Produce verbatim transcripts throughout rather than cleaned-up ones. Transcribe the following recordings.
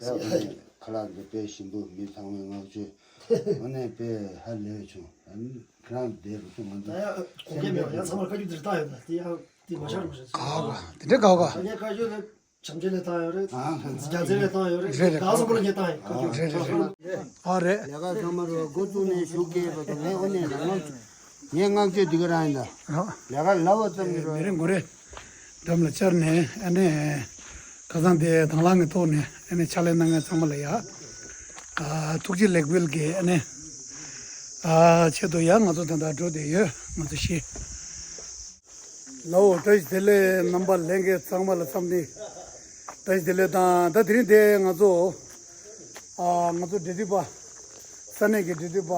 ཡ་ཨ་ནི་ཁ་ལག་འདི་དཔེ་ཞིམ་པོ། མི་ཚང་མས་བསྔགས་བརྗོད། ཨ་ནི་དཔེ་ཧ་ལས་བྱུང་། ཨ་ནི་ཁྱེད་རང་འདིར་རུ་སོང་། ང་ད་ཚོ་ཡང་གོ་སྐད་མེད་པ། ཡང་ཚང་མར་བཀའ་བཀྱོན་འདིར་བཏང་ཡོད་ན་དེ་ཡང་དེ་མ་ཤར་མ་ཤར། ག་ག་དེ་འདྲ་ག་ག་ད་ངས་བཀའ་བཀྱོན་ལ་བྱམས་བརྩེ་ལ་བཏང་ཡོད་རེད། རྒྱ་ཚ་ལ་བཏང་ཡོད་རེད། རེད་རེད། ད་སོ་པོ་ལ་ངས་བཏང་ཡོད། བཀའ་བཀྱོན་རེད་རེད་རེད། ཨ་རེད། ལས་ཀ་ཚང་མ་རུ་འགོ་བཙུགས་ནས་ཞུགས་སྐྱེས་པ་དང་། ངས་ཨོ་ནས་རང་ངམ་ངས་བསྔགས་བརྗོད་འདི་ག་རང་ཡིན་ད། ལས་ཀ་ལབ་པ་ཙམ་གྱིས་རོ། མི་རེ་ངོ་རེ་འགྲམ་ལ་བཅར་ནས། ཨ་ནི་ཁ་སང་དེ་དང་བླངས་ཀྱི་ཐོག་ནས་ཨ་ནི་ཕྱག་ལས་གནང་མཁན་ཚང་མ་ལ་ཡ་ཨ་ཐུགས་རྗེ་ལེགས་འབུལ་གྱི་ཨ་ནི་ཨ་ཆེད་དུ་ཡ་ང་ཚོ་ད་ལྟ་འགྲོ་བསྡད་ཡོད། ང་ཚོ་ཤི། ལའོ་བཀྲ་ཤིས་བདེ་ལེགས། རྣམ་པ་ལྷན་རྒྱས་ཚང་མ་ལ་འཚམས་འདྲི་བཀྲ་ཤིས་བདེ་ལེགས་དང་། ད་དེ་རིང་དེ་ང་ཚོ་ཨ་ང་ཚོ་འབྲེལ་མཐུད་པ། ས་གནས་ཀྱི་འབྲེལ་མཐུད་པ།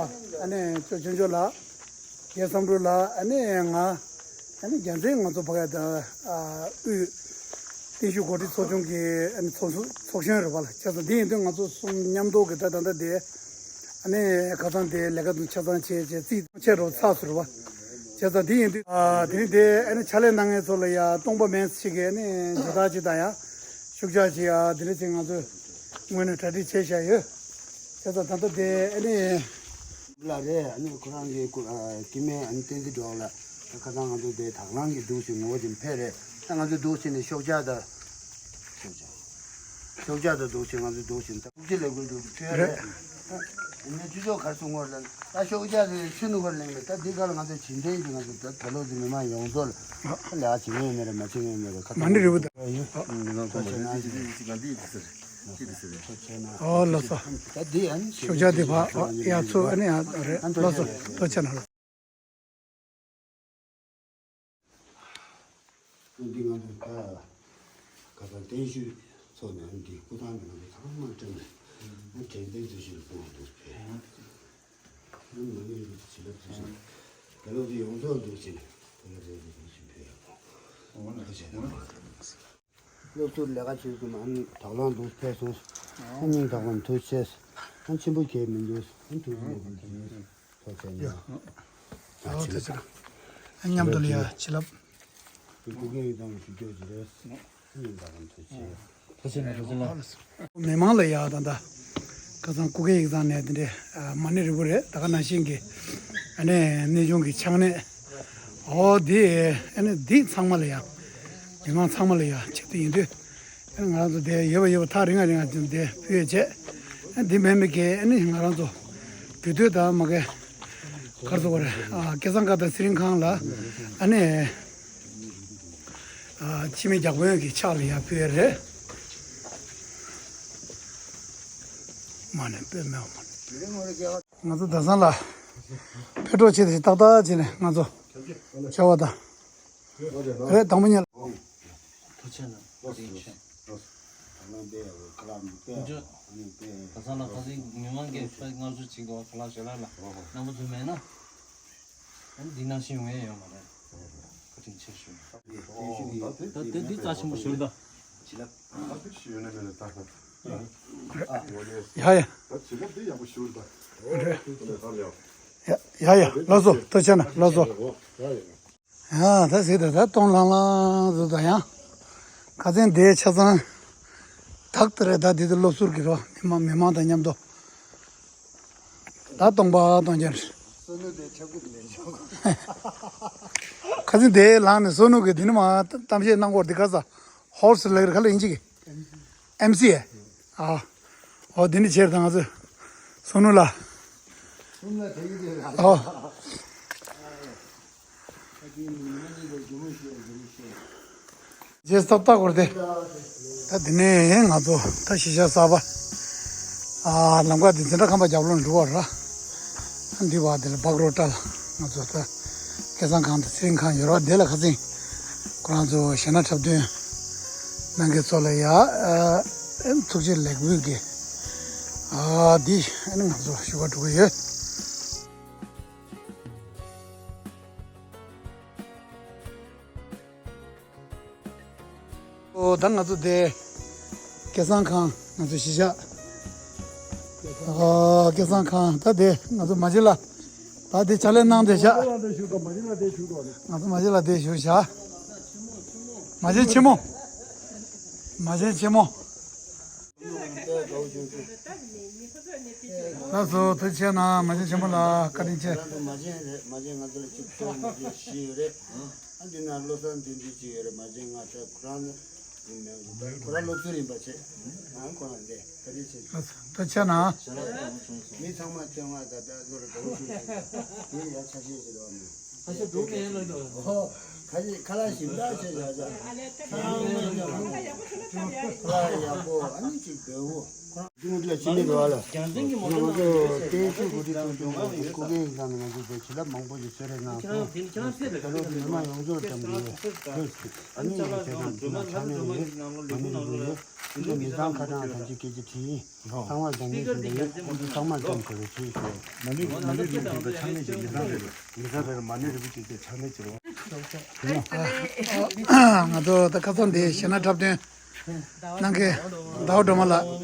ཨ་ནི་ཅོ་ཆོས་འབྱོར་ལགས། རྒྱལ་བསམ་འགྲུབ་ལགས། ཨ་ནི་ང་། ཨ་ནི་རྒྱལ་མཚན། ང་ཚོ་ཕ་ག་ད་ཨ་དབུས་བརྟན་བཞུགས་འགོ་ཁྲིད་ཚོགས་ཆུང་གི་ཨ་ནི་ཚོགས་ཚོགས་གཞོན་རེད་པ་ལ། བྱས་ཙང་འདི་ཡིན་དུས་ང་ཚོ་གསུམ་མཉམ་དུ་གི་ད་ད་ལྟ་དེ་ཨ་ནི་ཁ་སང་དེ་ལས་ཀ་དང་ཆ་ཚང་བྱས་བྱས་རྩིས་ཆད་རོགས་ཚགས་སུ་རེད་པ། བྱས་ཙང་འདི་ཡིན་དུས་ཨ་དེ་རིང་དེ་ཨ་ནི་ཕྱག་ལས་གནང་མཁན་ཚོ་ལ་ཡ་སྟོང་པ་མིན་ཞིག་གི་ཨ་ནི་མཇལ་དར་ཅིག་དང་ཡ་ཤུགས་རྒྱག་ཅིག་ཨ་དེ་འདྲ་ཅིག་ང་ཚོས་ངོས་ནས་གྲ་སྒྲིག་བྱས་བཞག་ཡོད། བྱས་ཙང་ད་ལྟ་དེ་ཨ་ནི། ལགས་རེད། ཨ་ནི་ཁོ་རང་གི་སྐུ་ཨ་སྐྱེ་དམན་ཨ་ནི་བསྟན་འཛིན་སྒྲོལ་ལགས། ད་ཁ་སང་ང་ཚོ་དེ་དང་བླངས་ཀྱི་འདུག་ཅིང་ངོ་བོ་དེ་ཕེབས་རེད། ད་ང་ཚོ་འདུག་ཅིང་ནས་ཤོག་ཆག་དང་། ཤོག་ཆག་ཤོག་ཆག་དང་འདུག་ཅིང་ང་ཚོ་འདུག་ཅིང་ད་ཐུགས་རྗེ་ལེགས་འབུལ་འདུག་ཕེབས་རེད། རེད། ད་ཨ་ནི་ཅི་ཚོགས་གར་སོང་བར་ལ་ད་ཤོག་ཆག་དེ་ཕྱི་ནུ་བར་གླེང་རེད། ད་འདི་ག་ལ་ང་ཚོ་བྱེད་འདྲེན་གྱི་ང་ཚོ་ད་ད་ལོ་དེ་མི་མང་ཡོངས་རྫོགས་ལ་ད་ལས་ཀ་བྱེད་མཁན་མེད་རེད། མ་བྱེད་མཁན་མེད་རེད། ཁ་མ་ནི་རེད་བུ་ད། ཨོ་ལགས་སོ། ཤོག་ཆག་དེ་ཕར་ཨོ་ཡར་ཚུར་ཨ་ནི་ཡར་རེད། ལགས་སོ། ལྟོ་ཆ་ན་ལགས། འདི་ང་ཚོ་ད་ག་ས་བརྟན་བཞུགས་ཚོགས་ནས་འདི་སྐུ་ཐང་ནས་ང་ཚོ་ཚང་མ་བཀྲམ་ནས་དྲན་རྟེན་དུ་ཞིག་སྐུ་འདུག་ཕེབས། ཨ་ནི་མ་ནི་རུ་བྱིན་རླབས་དུ་ཞིག་ད་ལོ་འདི་ཡོངས་རྫོགས་འདུག་ཅིང་དེ་ལ་རེ་རེ་རེ་བཞིན་ཕེབས་ཡོང་། ལྟོ་ཆ་ན་ལགས། སློབ་ཟུར་ལས་ཀ་བྱེད་དགོས་ན་ཨ་ནི་དོགས་སློང་འདུག་ཕེབས་སོང་། ཨ་སྙིང་ཐག་པ་ནས་ཐུགས་རྗེ་ཆེ། ཨ་ཆེན་པོ་གལ་མི་འདུག་ཨ་ཐུགས་རྗེ་ཆེ། ཐུགས་རྗེ་ཆེ། ཨ་ཆེ་ལགས། ཨ་མཉམ་དུ་ལ་ཡ་བྱིན་རླབས། སྐུ་སྒེར་ཡི་དམ་ཞུ་རྒྱུ་ཅི་རེད། ཨ་སྙིང་ཐག་པ་ནས་ཐུགས་རྗེ་ཆེ། ཐུགས་རྗེ་ཆེ། ཐུགས་རྗེ་ཆེ། མི་མང་ལ་ཡ་ད་ལྟ་ཁ་སང་སྐུ་སྒེར་ཡིག་ཚང་ནས་དེ་འདྲའི་མ་ཎི་རིལ་བུ་རེད། ད་ག་ནང་བཞིན་གྱི་ཨ་ནི་གནས་ཆུང་གི་ཕྱག་ནས། ཨོ་དེ་ཨ་ནི་འདི་ཚང་མ་ལ་ཡ། མི་མང་ཚང་མ་ལ་ཡ་ཆེད་དུ་ཡིན་དུས། ཨ་ནི་ང་རང་ཚོ་དེ་ཡོད་པ་ཡོད་པ་ཐག་རིང་ང་རིང་ང་དེ་ཕུལ་ཡས་བྱས། ཨ་འདི་མེད་མེད་ཀྱི་ཨ་ནི་ང་རང་ཚོ་དུས་དུས་དང་མ་གི་གར་སོ་བར་ཨ་སྐལ་བཟང་ཁང་དང་ཚེ་རིང་ཁང་ལ་ཨ་ནི་ཨ་འཆི་མེད་རྒྱ་དཔོན་གྱི་ཕྱག་ལ་ཡ་ཕུལ་ཡས་རེད། མ་ནི་དཔེ་མེད་པ་མ་ནི། ང་ཚོ་ད་སང་ལ་ཕེབས་གྲོགས་བྱས་ཏེ་ཏག་ཏག་བྱས་ནས་ང་ཚོ་བྱ་བ་དང་། རེད། དང་པོ་ཉིད་ལ། ཐུགས་རྗེ་ཆེ། ད་ས་ལ་ཁ་སང་མི་མང་གིས་ཕེབས་ང་ཚོ་ཅིག་གོ་ཁ་ལག་ཞལ་ལག་ལ་རྣམ་པ་ཚོ་མེད་ན་ཨ་ནི་འདི་ནང་བཞིན་ཡོང་ཡས་ཡོད་མ་རེད། བཀའ་དྲིན་ཆེ་ཞུ། ད་དེ་འདི་རྩ་ཆེན་པོ་ཞུ་ད། ད་ཕིག་ཞུ་ཡོད་ན་མེད་ན་ད། ཡ་ཡ། ད་བྱེད་ལ་འདི་ཡག་པོ་ཞུ་ད། རེད། ད་ལས་ད་ལས། ཡ་ཡ་ཡ། ལགས་སོ། ཐུགས་རྗེ་ཆེ་ན་ལགས་སོ། ཡ་ཡ། ཡ་ད་ཟེར་ད་ད་གཏོང་ལང་ལང་ཟེར་ད་ཡང་། ཁ་སང་དེ་ཆ་ཚང་དག་ཏུ་རེད། ད་དེ་དུ་སློབ་ཟུར་གི་རོ་མི་མང་མི་མང་དང་མཉམ་དུ་ད་གཏོང་པ་གཏོང་རྒྱུ་རེད། སོ་ནུ་དེ་ཆབ་ཀྱི་མེད་ཆོག་ཁ་སང་དེ་ལངས་ནས་སོ་ནུ་གི་དེ་ནི་མ་གཏམ་བཤད་གནང་སྐོར་དེ་ག་ས་ཧོར་སི་ལེགས་རེད། ག་ལ་ཡིན་གཅིག་གི་ཨེམ་སི་ཨེ། ཨ་ཨོ་དེ་ནི་ཆེར་དང་ང་ཚོ་སོ་ནུ་ལ། སོ་ནུ་ལ་དེ་གི་དེ་ལ། ཨོ། རྗེས་ཏག་ཏག་བར་དེ། ད་དེ་ནས་ང་ཚོ་ད་གཞིས་ཆགས་གསར་པ། ཨ་ལམ་ཁ་དེ་འཛིན་གྲྭ་ཁང་པ་རྒྱབ་ལོགས་འགྲོ་བ་ར། འདི་བ་དེ་ལ་སྦག་རོ་བཀྲ་ལ་ང་ཚོ་ད་སྐལ་བཟང་ཁང་དང་ཚེ་རིང་ཁང་ཡོད་ར། དེ་ལ་ཁ་སང་ཁོ་རང་ཚོ་གཞས་སྣ་འཁྲབ་སྟོན་གནང་མཁན་ཚོ་ལ་ཡ་ཨ་ཐུགས་རྗེ་ལེགས་འབུལ་གྱི་ཨ་འདི་ཨ་ནི་ང་ཚོ་ཞུ་བ་འགྲོ་གི་ཡོད། ཨོ་ད་ང་ཚོ་དེ་སྐལ་བཟང་ཁང་ང་ཚོ་གཞིས་ཆགས། ཨོ་སྐལ་བཟང་ཁང་ད་དེ་ང་ཚོ་མ་གཞི་ལ་ད་དེ་ཕྱག་ལས་གནང་བསྡད་ཤག་ང་ཚོ་མ་གཞི་ལ་དེ་བཞུགས་ཤག་མ་གཞི་ཆེན་མོ། མ་གཞི་ཆེན་མོ། ལགས་སོ། ཐུགས་རྗེ་ཆེ་གནང་། མ་བྱན་ཆེན་པོ་ལགས། བཀའ་དྲིན་ཆེ། རང་ཚོ་མ་བྱན་རེད། མ་བྱན་ང་ཚོ་ལ་གཅིག་ཚོ་མ་བྱན་བཞི་ཡོད་རེད། ཨ་འདི་ན་བློ་བཟང་དོན་གྲུབ་གཅིག་ཡོད་རེད། མ་བྱན་ང་ཚོ་ཁོ་རང་ཡིན་མེད་ཁོ་རང་སློབ་ཟུར་ཡིན་པ་བྱས། ཨ་ཁོ་རང་ལས་བཀའ་དྲིན་ཆེ། ལགས་སོ། ཐུགས་རྗེ་ཆེ་གནང་། མི་ཚང་མ་ཐོན་ང་ད་ད་ལོ་རེ་དགའ་བོ་ཞུ་ཞུ་ཡིན་ཡ་ཆ་ཤས་ཤིག་རེད་བ་མི། ཨ་ཤ་འགྲོ་མེད་ལ་འགྲོ། ཧོ། ཁ་ཤས་ཁ་ལག་ཞིམ་འདྲ་བྱས་བཞག་བཞག་ཁ་ལག་ཡག་པོ་ཨ་ནི་ཅིག་བདེ་བོ། ཁོ་རང་ལ་ཅི་མི་འགྲོ་བ་ལ། ང་ཚོ་བསྟན་ཆོས་གོ་སྒྲིག་ཚོགས་ཆུང་གི་སྐུ་སྒེར་ཡིན་ཙང་ང་ཚོ་བྱེད་ལས་མང་པོ་ཞིག་བཟོས་རེད། ང་ཚོ་ད་ལོ་འདི་མི་མང་ཡོངས་རྫོགས་འགྲམ་གྱི་ཡོད། ཨ་ནི་ཡང་བྱས་ཙང་འདི་ན་ཕྱག་ལེན་ཡོད། མ་ཎི་རིན་པོ་ཡོད། འདི་ཚོ་མི་ཚང་ཁ་གྲངས་ཐམས་ཅད་སྐད་ཆ་དྲིས། ཚང་མ་འཛམ་གླིང་ཞིང་འདི་ཡོད། ཚང་མ་འཛོམས་དགོས་རེད་ཅེས་ཞུ། མ་ཎི་མ་ཎི་རིན་པོ་ཆེ་དང་ཕྱག་ལེན་ཞིག་མི་ཚང་རེད། མི་ཚང་རེད། མ་ཎི་རིན་པོ་ཆེ་དེ་ཕྱག་ལེན་བྱེད་རོགས། ང་ཚོ་ད་ཁ་སང་འདི་གཞས་སྣ་འཁྲབ་སྟོན་གནང་མཁན་ཟླ་བ་སྒྲོལ་མ་ལགས། རྒན་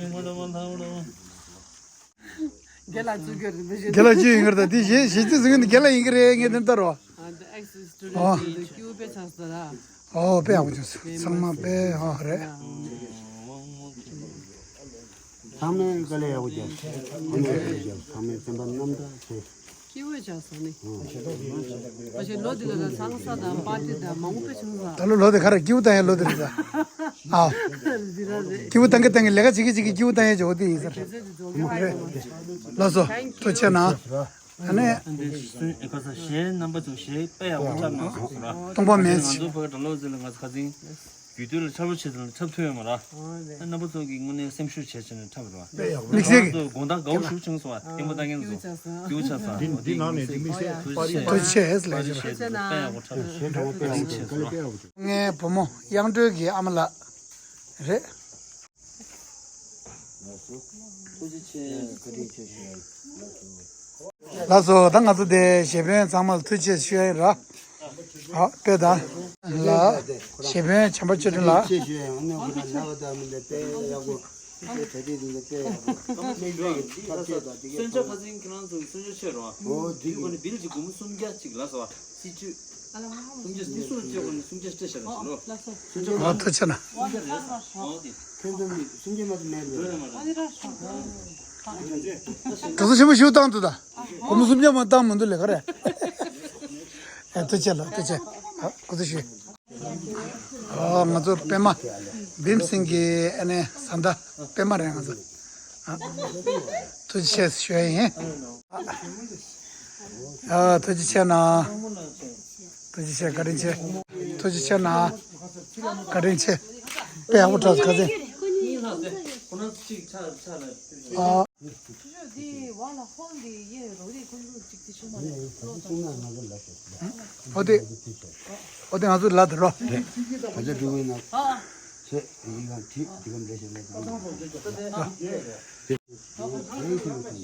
ལགས་བཙུགས་རྒྱུ་རེད་འདི་བཞིན། རྒན་ལགས་ཅི་ཡིན་གྱི་རེད། ད་འདི་གཞས་གཞས་ཚིག་ཟིན་གྱི་འདི་རྒན་ལགས་ཡིན་གྱི་རེད། ངས་དེ་ལྟར་རོ། ཨ་འདི་ཨེག་སི་སི་ཊུ་ཌེན་ཊི་ཨོ། འདི་ཀྱུ་པེ་ཆགས་སོང་ར། ཨོ་དཔེ་ཡག་པོ་བྱུང་སོང་། ཚང་མ་དཔེ་ཨོ་རེད། ཚང་མས་དཀའ་ལས་ཡག་པོ་རྒྱབ། ཚང་མས་དཀའ་ལས་རྒྱབ། ཚང་མས་སེམས་པ་རྣམ་དག་བྱས། སྐྱིད་པོ་ཆགས་སོང་ནི། ཨ་ཞེ་ལོ་འདི་ལ་ལ་ཚང་ས་དང་པར་ཊི་དང་མང་པོ་བྱུང་ས། ད་ལོ་ལོ་དེ་ག་རེ་སྐྱིད་པོ་བཏང་ཡ་ལོ་དེ་རེད་ད། ཨ། འདི་ར་རེད། སྐྱིད་པོ་བཏང་གི་བཏང་གི་ལས་ཀ་བྱེད་ཀྱི་བྱེད་ཀྱི་སྐྱིད་པོ་བཏང་ཡ་ཇོ་དེ་ཡིན་ས་རེད། ལགས་སོ། ཐུགས་རྗེ་ཆེ་གནང་། ཨ་ནི། འདི་སུན་ཨེ་ཁ་ས་གཞས་རྣམ་པ་ཚོ་གཞས་དཔེ་ཡག་པོ་འཁྲབ་གནང་སོང་ཟེར་བ། སྟོང་པ་མིན། ང་ཚོ་ཕ་གི་གྲྭ་ལོག་ཟེར་ལ་ང་ཚོ་ཁ་སང་རྒྱུད་སྟོད་ལ་ཆར་པ་ཆེ་ཚུལ་འཁྲབ་ཐུབ་ཡོད་མ་ར། ཨ་རྣམ་པ་ཚོ་གི་དངོས་གནས་སེམས་ཤུགས་བྱས་བྱས་ནས་འཁྲབ་ར། དམིགས་བསལ་གྱི་ཁོང་ཚོ་དགོང་དག་དགའ་བོ་ཞུགས་བྱུང་སོང་བ། སྐྱིད་པོ་བཏང་མཁན་ཚོ་སྐྱིད་པོ་ཆགས་སོང་། འདི་འདི་ནང་ནས་འདི་དམིགས་བསལ་པར་རིས་གཞས་དཔེ་ཡག་པོ་འཁྲབ་ཐུབ་ཡོད་མ་ར། ངའི་བུ་མོ་དབྱངས་སྒྲོལ་གྱི་ཨ་མ་ལགས་རེད། ཐུགས་རྗེ་ཆེ། བཀའ་དྲིན་ཆེ་ཞུ། ལགས་སོ། ད་ང་ཚོ་དེ་གཞས་དཔོན་ཚང་མ་ལ་ཐུགས་རྗེ་ཆེ་ཞུ་ཡ་ཡིན་ར། ཨ་དཔེ་ད་ལ་གཞས་དཔོན་བྱམས་པ་ཆོས་སྒྲོན་ལགས། ཆེ་ཞུ་ཡ་ཡིན། ཨ་ནི་ང་ཚོ་ལ་བ་ད་མི་འདི་དཔེ་ཡག་པོ། དཔེ་ད་དེ་འདི་འདི་དཔེ་ཡག་པོ། སྨན་བཅོས་ཀྱི་ཐབས་ཤེས་དང་དེ་གའི་སོན་ཆ་ཁ་སང་ཁྱེད་རང་ཚོ་གི་སོན་ཆ་ཆེ་རོ། ཨོ་དེ་གི་སྒོ་ནས་བིལ་གྱི་སྒོར་མོ་སུམ་བརྒྱ་གཅིག་ལ་སོ། སྲིད་ཇུས། སུམ་བརྒྱ་འདི་སུ་ལ་སྤྲད་དགོས་ནས་སུམ་བརྒྱ་སྤྲད་བཞག་ར་ཞིག་ལོ། ཨོ་ཐུགས་རྗེ་ཆེ་གནང་། སུམ་བརྒྱ་རེད། ཨོ་དེ། ཁྱོད་ཚོ་མི་སུམ་བརྒྱ་མ་གཏོགས་མེད་རེད། ག་ཚོད་ཆེན་པོ་ཞིག་བཏང་འདུག་ད། སྒོར་མོ་སུམ་བརྒྱ་མ་བཏང་མི་འདུག་ལས་ཀ་རེད། ཨེ་ཐུགས་རྗེ་ཆེ་ལགས། ཐུགས་རྗེ་ཆེ། ཨ་སྐུ་ཚེ་ཞུ། ཨ་ང་ཚོ་པད་མ་བིམ་སེང་གི་ཨ་ནེ་བཟའ་ཟླ་པད་མ་རེད་ང་ཚོ། ཨ་ཐུགས་རྗེ་ཆེ་ཞུ་ཡ་ཡིན། ཨ་ཐུགས་རྗེ་ཆེ་གནང་། ཐུགས་རྗེ་ཆེ། བཀའ་དྲིན་ཆེ། ཐུགས་རྗེ་ཆེ་གནང་། བཀའ་དྲིན་ཆེ། དཔེ་ཡག་པོ་འཁྲབ་སོང་ཁ་སང་། ཨ། ཨོ་དེ། ཨོ་དེ་ང་ཚོ་ལ་དེ་རོ།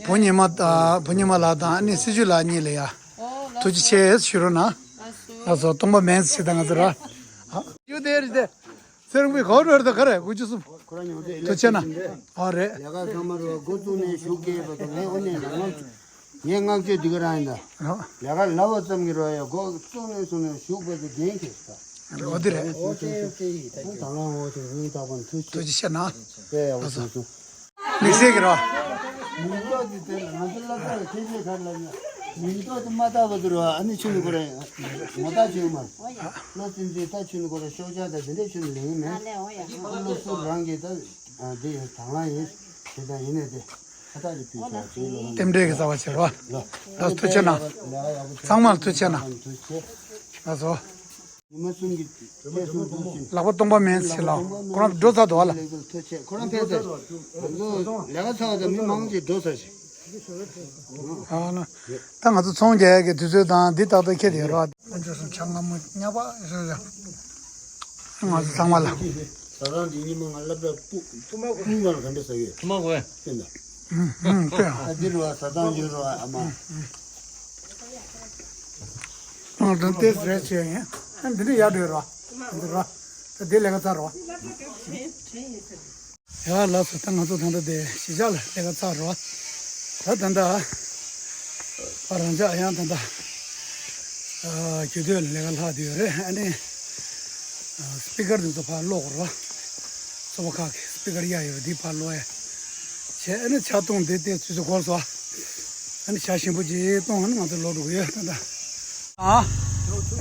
བུ་ཉི་མ་དང་བུ་ཉི་མ་ལགས་དང་ཨ་ནེ་སྲིད་ཇུས་ལགས་གཉིས་ལ་ཡ། ཐུགས་རྗེ་ཆེ་ཞུ་རོགས་གནང་། ལགས་སོ། སྟོང་པ་མིན་ཟེར་ད་ང་ཚོ་ར། ཨ་ཡོད་དེ་རེད་དེ། ཚེ་རིང་པའི་གོ་རོར་དུ་ག་རེ་དགུ་བཅུ་གསུམ། ཐུགས་རྗེ་ཆེ་གནང་། ཨོ་རེད། ལས་ཀ་ཚང་མ་རོ་འགོ་བཙུགས་ནས་ཞུགས་སྐྱེས་པ་དང་ངས་ཨོ་ནས་ལ་ངོ་། ངས་བསྔགས་བརྗོད་འདི་ག་རང་ཡིན་ད། ལས་ཀ་ལབ་པ་ཙམ་གྱིས་རོ་ཡ་འགོ་བཙུགས་ནས་བཙུགས་ནས་ཞུགས་པ་དེ་འགན་འཁྱེར་ས། ཨོ་དེ་རེད། ད་ང་འོ་དེ་ངའི་ཐག་པ་ཐུགས་ཆེ། ཐུགས་རྗེ་ཆེ་གནང་། དཔེ་ཡག་པོ་བྱུང་སོང་། དམིགས་བསལ་གྱི་རོ། མིང་ཐོག་དེ་དེ་ང་ཚོ་སློབ་གྲྭ་ལ་ཁྱེད་ཚོས་ག་རེ་ལབ་ན། མིང་ཐོག་དེ་མ་བཏགས་པ་དེ་རོ་ཨ་ནི་ཆུ་ནི་ཁོ་རེ་ངོ་རྟགས་ཆེ་མ། བློ་བཙན་འཛུལ་ད་ཆུ་ནི་ཁོ་རེ་ཤོག་ཆག་ད་དེ་འདྲས་ཆུ་ནི་ལེན་མེད། སློབ་ཟུར་རང་གིས་ད་དེ་ཡིན་དང་བླངས་ཡིན། དེ་ད་ཡིན་ནས་དེ་ཁ་ཐག་རེ་ཕུལ་ཆོག་ཅེས་ལོ། རྟེན་འབྲེལ་གྱི་རྩ་བ་བྱེད་རོགས། ལགས་སོ་ཐུགས་རྗེ་གནང་། ཚང་མར་ཐུགས་རྗེ་གནང་། ལགས་སོ། ཉི་མ་གསུམ་གྱི་སྐད་གསུམ་བསྡུས་ཕྱིན། ལག་པ་སྟོང་པ་མེད་ཟེར་ལ་ཁོ་རང་འགྲོ་ཚར་འདུག་བ་ལ། ལེགས་འགྲུབ་ཐུགས་རྗེ་ཆེ། ཁོ་རང་ཕེབས་ཚར། ང་ཚོ་ལས་ཀ་ཚར་བ་དང་མི་མང་ཅིག་འགྲོ་ཚར་ཞིག་ཨ་ན། ད་ང་ཚོ་ཚོང་རྒྱག་ཡག་གི་དུས་ཚོད་དང་འདི་ཏག་ཏག་ཁེལ་ཏེ་ཡོད་རེད་བ། ཨ་ཅོ་སོང་ཆ་སྔ་མོ་ཉག་པ་ཞོ་ཞོ། ང་ཚོ་ཚང་མ་ལ། ཟ་ཁང་འདི་ཉི་མ་ང་སློབ་གྲྭ་སྤུ་ཐུ་མ་ཁུ་མ་ལ་ག་འདྲ་ཟ་གི་ཐུ་མ་གོ་ཡ། ཨ་འདི་རུ་བ་ཟ་ཁང་འདི་རུ་བ་ཨ་མ། ང་དང་ཏེ་རེ་ཆེ་ཡིན། ཨ་འདི་ནི་ཡར་འགྲོ་ར། འདི་ར། ད་འདི་ལས་ཀ་ཚར་ར། ཡ་ལགས་སོ། ད་ང་ཚོ་ད་ལྟ་དེ་གཞིས་ཆགས་ལ་ལས་ཀ་ཚར་ར། ད་ད་ལྟ་ཕར་རང་ཅག་ཡང་ད་ལྟ་རྒྱུད་སྟོད་ལ་ལས་ཀ་ལྷག་བསྡད་ཡོད་རེད། ཨ་ནི་སྤི་ཀར་འདི་ཚོ་ཕར་སློག་ར། སོ་པ་ཁག་གི་སྤི་ཀར་གཡར་ཡོད་ར། འདི་ཕར་སློག་ཡ། དེ་ཨ་ནི་ཆ་གཏོང་དེ་དེ་ཚུལ་ཚུལ་སྐོར་སོ། ཨ་ནི་ཆ་ཞིམ་པོ་ཅིག་གཏོང་ཨ་ནི་ང་ཚོ་ལོག་འགྲོ་གི་ཡོད་ད་ལྟ། ཨ་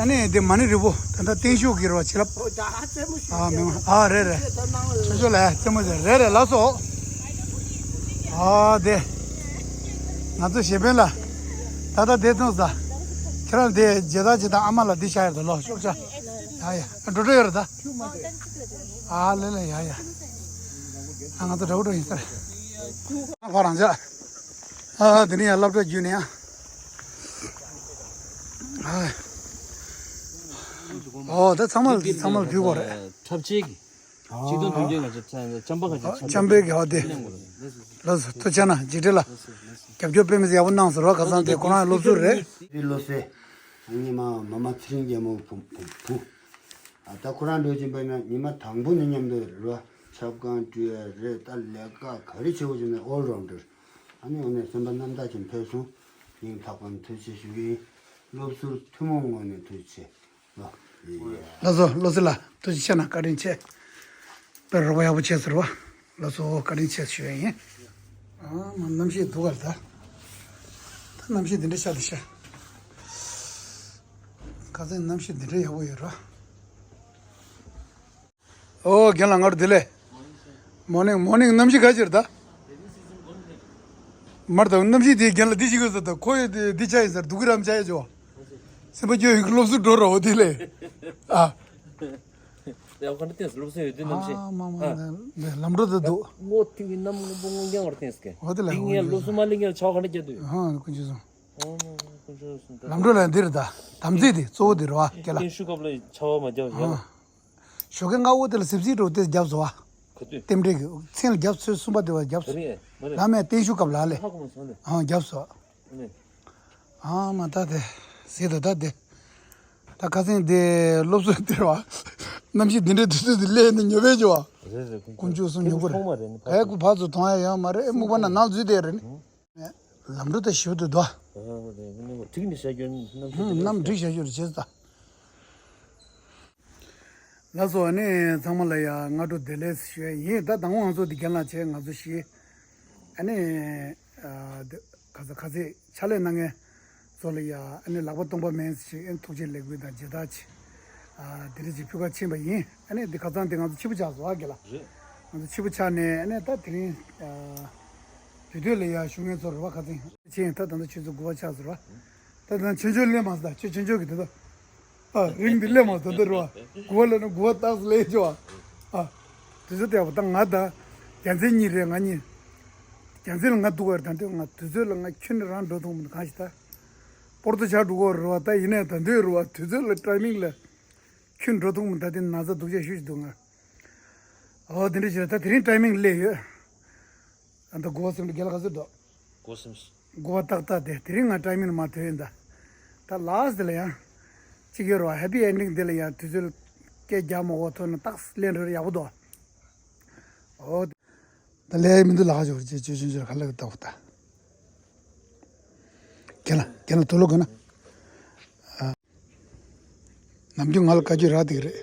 ཨ་ནི་དེ་མ་ཎི་རིལ་བུ་ད་ལྟ་བརྟན་བཞུགས་ཀྱི་རོ་བྱིན་རླབས། ཨ་མི་མ་ཨ་རེད་རེད། ཆོས་ཆོས་ལ་རྩེད་མོ་ཟེར་རེད་རེད་ལགས་སོ། ཨ་དེ་ང་ཚོ་གཞས་དཔོན་ལ་ད་ལྟ་དེ་ཐོངས་ས། ཁྱེད་རང་དེ་རྗེ་བདག་རྗེ་བདག་ཨ་མ་ལ་འདི་བཞག་ཡོད་དོ་ལོ་ཤོག་ཆ། ཡ་ཡ་འགྲོ་འགྲོ་ཡོད་རེད་ད། ཨ་ལེ་ལེ་ཡ་ཡ། ཨ་ང་ཚོ་འདྲ་བོ་འགྲོ་ཡིན་ས་རེད། ཁོ་རང་ཅག་ཨ་དེ་ནས་ཡང་སློབ་གྲྭ་བརྒྱུད་ནས་ཡང་། ཨོ་ད་ཚང་མ་ཚང་མ་ལ་ཕུལ་དགོས་རེད། འཁྲབ་ཆས་ཀྱི། ཆིག་སྟོང་བདུན་བརྒྱ་ང་ཚོ་ཚན་ཅམ་པ་ཁ་ཅིག་ཨ་ཅམ་པའི་གི་ཨོ་དེ། ལགས་སོ་ཐུགས་རྗེ་གནང་འཇིགས་བྲལ་ལ། རྒྱབ་སྐྱོར་དཔེ་མི་སྲིད་ཡག་པོ་གནང་སོང་རོགས་ཁ་སང་དེ་ཁོ་རང་སློབ་ཟུར་རེད། དེ་བློ་གསལ། ཉི་མ་མ་མ་ཚེ་རིང་རྒྱལ་མོ་བུ་བུ། ཨ་ད་ཁོ་རང་འགྲོ་བཞིན་པ་ན་ཉི་མ་དང་པོ་ནས་མཉམ་དུ་རེད་བ། ཆབ་ཁང་བཀྲུས་ཡ་རེད་ད་ལས་ཀ་ག་རེ་བྱེད་དགོས་བྱུང་ན་ཨོལ་རའུན་ཌར། ཨ་ནི་འོ་ནས་སེམས་པ་རྣམ་དག་ཅིག་འཕེལ་སོང་། སྙིང་ཐག་པ་ནས་ཐུགས་རྗེ་ཆེ་ཞུ་གི་ཡིན། སློབ་ཟུར་ཐུན་མོང་ངོས་ནས་ཐུགས་རྗེ་ཆེ། ལགས་སོ་བློ་གསལ་ལགས་ཐུགས་རྗེ་ཆེ་གནང་བཀའ་དྲིན་ཆེ། དཔེ་རོགས་པ་ཡག་པོ་བྱས་ཟེར་བ། ལགས་སོ་བཀའ་དྲིན་ཆེ་ཞུ་ཡ་ཡིན། ཨ་མ་གནམ་གཤིས་སྡུག་ག་ལ་ད། ད་གནམ་གཤིས་འདི་འདྲ་ཤར་འདི་ཤར། ཁ་སང་གནམ་གཤིས་འདི་འདྲ་ཡག་པོ་ཡོད་ར། ཨོ་རྒན་ལགས་སྔ་དྲོ་བདེ་ལེགས། མོར་ནིང་མོར་ནིང་གནམ་གཤིས་ག་ཅིར་ད། མར་ད་གནམ་གཤིས་དེ་རྒན་ལགས་འདི་ཞིག་གི་ཟེར་ད་ཁོ་ཡི་དེ་འདི་ཆ་ཡིན་ཟེར་སྡུག་གི་རམ་ཆ་ཡ་ཅོ། སེམས་པ་སྐྱོ་ཡི་སློབ་གསོ་འགྲོ་ར་འོ་བདེ་ལེགས། ཨ། ཡང་ག་འདྲ་བསྟན་སློབ་གསོ་ཡོད་དུས་ནམ་ཞིག་ཨ་མ་མ་ཨ། ནས་ལམ་འགྲོ་དུ་འདུག་སྔོ་ཐིག་གི་གནམ་སྔོན་པོ་སྔོ་རྐྱང་བར་བསྟན་སྐད། འོ་དེ་ལ་ཐིག་ངན་སློབ་གསོ་མ་ལེགས་ངན་ཆ་ག་འདྲ་རྒྱག་དུས། ཧང་དཀོན་མཆོག་གསུམ། ཨོ་མ་དཀོན་མཆོག་གསུམ། ལམ་འགྲོ་ལ་འདིར་ད་དམ་ཚིག་དེ་གཙོ་བོ་དེ་རེད་བ་སྐད་ལ། བརྟན་བཞུགས་སྐབས་ལ་ཆ་བ་མ་རྒྱབ་ཡ། ཨ། ཞོགས་ཀས་སྔ་བོ་དེ་ལ་སིབ་སིབ་འགྲོ་དེ་རྒྱབ་སོ་བ། ག་དུས། རྟེན་འབྲེལ་གྱི་མཚན་ལ་རྒྱབ་ཚོད་གསུམ་པ་དེ་བ་རྒྱབ་སོ། རེད་མ་རེད། བླ་མས་བརྟན་བཞུགས་སྐབས་ལ་ལས། ཧ་གོ་མ་སོང་ལས། ཨང་རྒྱབ་སོ། ནས། ཨ་མ་ད་དེ། ཟེར་དུ་ད་དེ། ད་ཁ་སང་དེ་སློབ་གསོ་སྟེར་བ། གནམ་གཤིས་འདི་འདྲའི་དུས་ཚོད་འདི་སླེབས་ནས་ཉོ་བས་འཇོ་བ། རེད་རེད་ཁོང་ཁོང་ཆུ་སོང་ཉོ་གི་རེད། ཐོག་མ་རེད་ནི་ཨེ་ཁུ་ཕར་ཚུར་མཐོང་ཡ་ཡོད་མ་རེད་ཨེ་སྨུག་པ་ན་ནང་འཛུལ་དེ་རེད་ནི། ལམ་འགྲོ་དེ་ཞིབ་ཏུ་དོ། ཨ་རེད་ནི་ཁྲིག་ནི་བྱ་རྒྱུ་ནི་གནམ་གཤིས་འདི་འདྲ་གནམ་འགྲིག་བྱ་རྒྱུ་རེད་བྱས་ཙང་། ལགས་སོ་ཨ་ནི་ཚང་མ་ལ་ཡ་སྔ་དྲོ་བདེ་ལེགས་ཞུ་ཡ་ཡིན། ད་དང་པོ་ང་ཚོ་འདི་རྒན་ལགས་བྱས་ང་ཚོ་ཤི། ཨ་ནི། ཨ་འདི་ག་ས་ག་ཚད་ཕྱག་ལས་གནང་མཁན་ཚོ་ལ་ཡ་ཨ་ནི་ལག་པ་སྟོང་པ་མེད་ཞིག་ཨ་ནི་ཐུགས་རྗེ་ལེགས་འབུལ་དང་མཇལ་དར་ཆེ། ཨ་འདི་རེ་ཅིག་ཕུལ་ག་ཕྱིན་པ་ཡིན། ཨ་ནི་འདི་ཁ་སང་འདི་ང་ཚོ་ཕྱི་པོ་ཆགས་སོང་ཨ་རྒན་ལགས། རེད། ང་ཚོ་ཕྱི་པོ་ཆགས་ནས་ཨ་ནི་ད་དེ་རིང་། ཨ་དུས་སྟོད་ལ་ཡ་བཞུགས་མཁན་ཚོ་རེད་བ་ཁ་སང་ཕྱིན་ད་ད་ལྟ་ཆུ་ཚོད་དགུ་པ་ཆགས་སོང་རེད་བ། ད་ད་ཆུང་ཆུང་སླེབས་མ་སོང་ད་ཆུ་ཆུང་ཆུང་གི་དེ་ད། ཨ་རིང་འདི་སླེབས་མ་སོང་ད་རེད་བ། དགུ་པ་ལ་ནི་དགུ་པ་རྟགས་སུ་སླེབས་ཆོག་བ། ཨ་དུས་ཚོད་ལྟ་བུ་ད་ང་ད་རྒྱལ་མཚན་གཉིས་རེད་ང་གཉིས། རྒྱལ་མཚན་ལ་ང་འདུག་བར་ད་འདོད་ང་དུས་ཚོད་ལ་ང་ཁྱོན་ནས་རང་འགྲོ་ཐུབ་མི་འདུག་གང་ཞིག་ད། སྤོར་ཏོ་ཆགས་འགྲོ་གི་རེད་བ་ད་ཡིན་ནའི་ད་འདོད་རེད་བ་དུས་ཚོད་ལ་ཊའི་མིང་ལ་ཁྱོན་འགྲོ་ཐུབ་མི་ད་དེ་ན་ཚ་སྡུག་ཅག་ཤུགས་ཤིག་འདུག་ང་། ཨོ་དེ་འདྲ་བྱས་ད་དེ་རིང་ཊའི་མིང་སླེབས་ཡོད། ཨ་ད་དགུ་པ་སེམས་ཀྱི་རྒྱལ་ཁ་ཟེར་འདུག་སྒོ་སེམས། དགུ་པ་ཏག་ཏག་དེ་དེ་རིང་ང་ཊའི་མིང་མ་ཐོན་ཡིན་ད། ད་ལཱ་སི་ཊི་དེ་ལ་ཡང་། གཅིག་ཡོད་རེད་བ་ཧེ་པི་ཨེན་ཌིང་དེ་ལ་ཡང་དུས་ཚོད་སྐད་རྒྱག་མ་དགོས་ཐོན་ན་ཏག་སི་ལེན་རེད་ཡག་པོ་འདུག་ཨོ། ད་ལས་མི་འདུག་ལགས་ཞོར་ཅེས་ཅོ་ཅོ་ཅོ་ག་ལ་གི་ལྟ་བུ་ད། རྒན་ལགས་རྒན་ལགས་དུག་ལོག་གི་ན། ནམ་རྒྱུན་ང་ལ་བཀའ་བཀྱོན་རག་བསྡད་ཀྱི་རེད།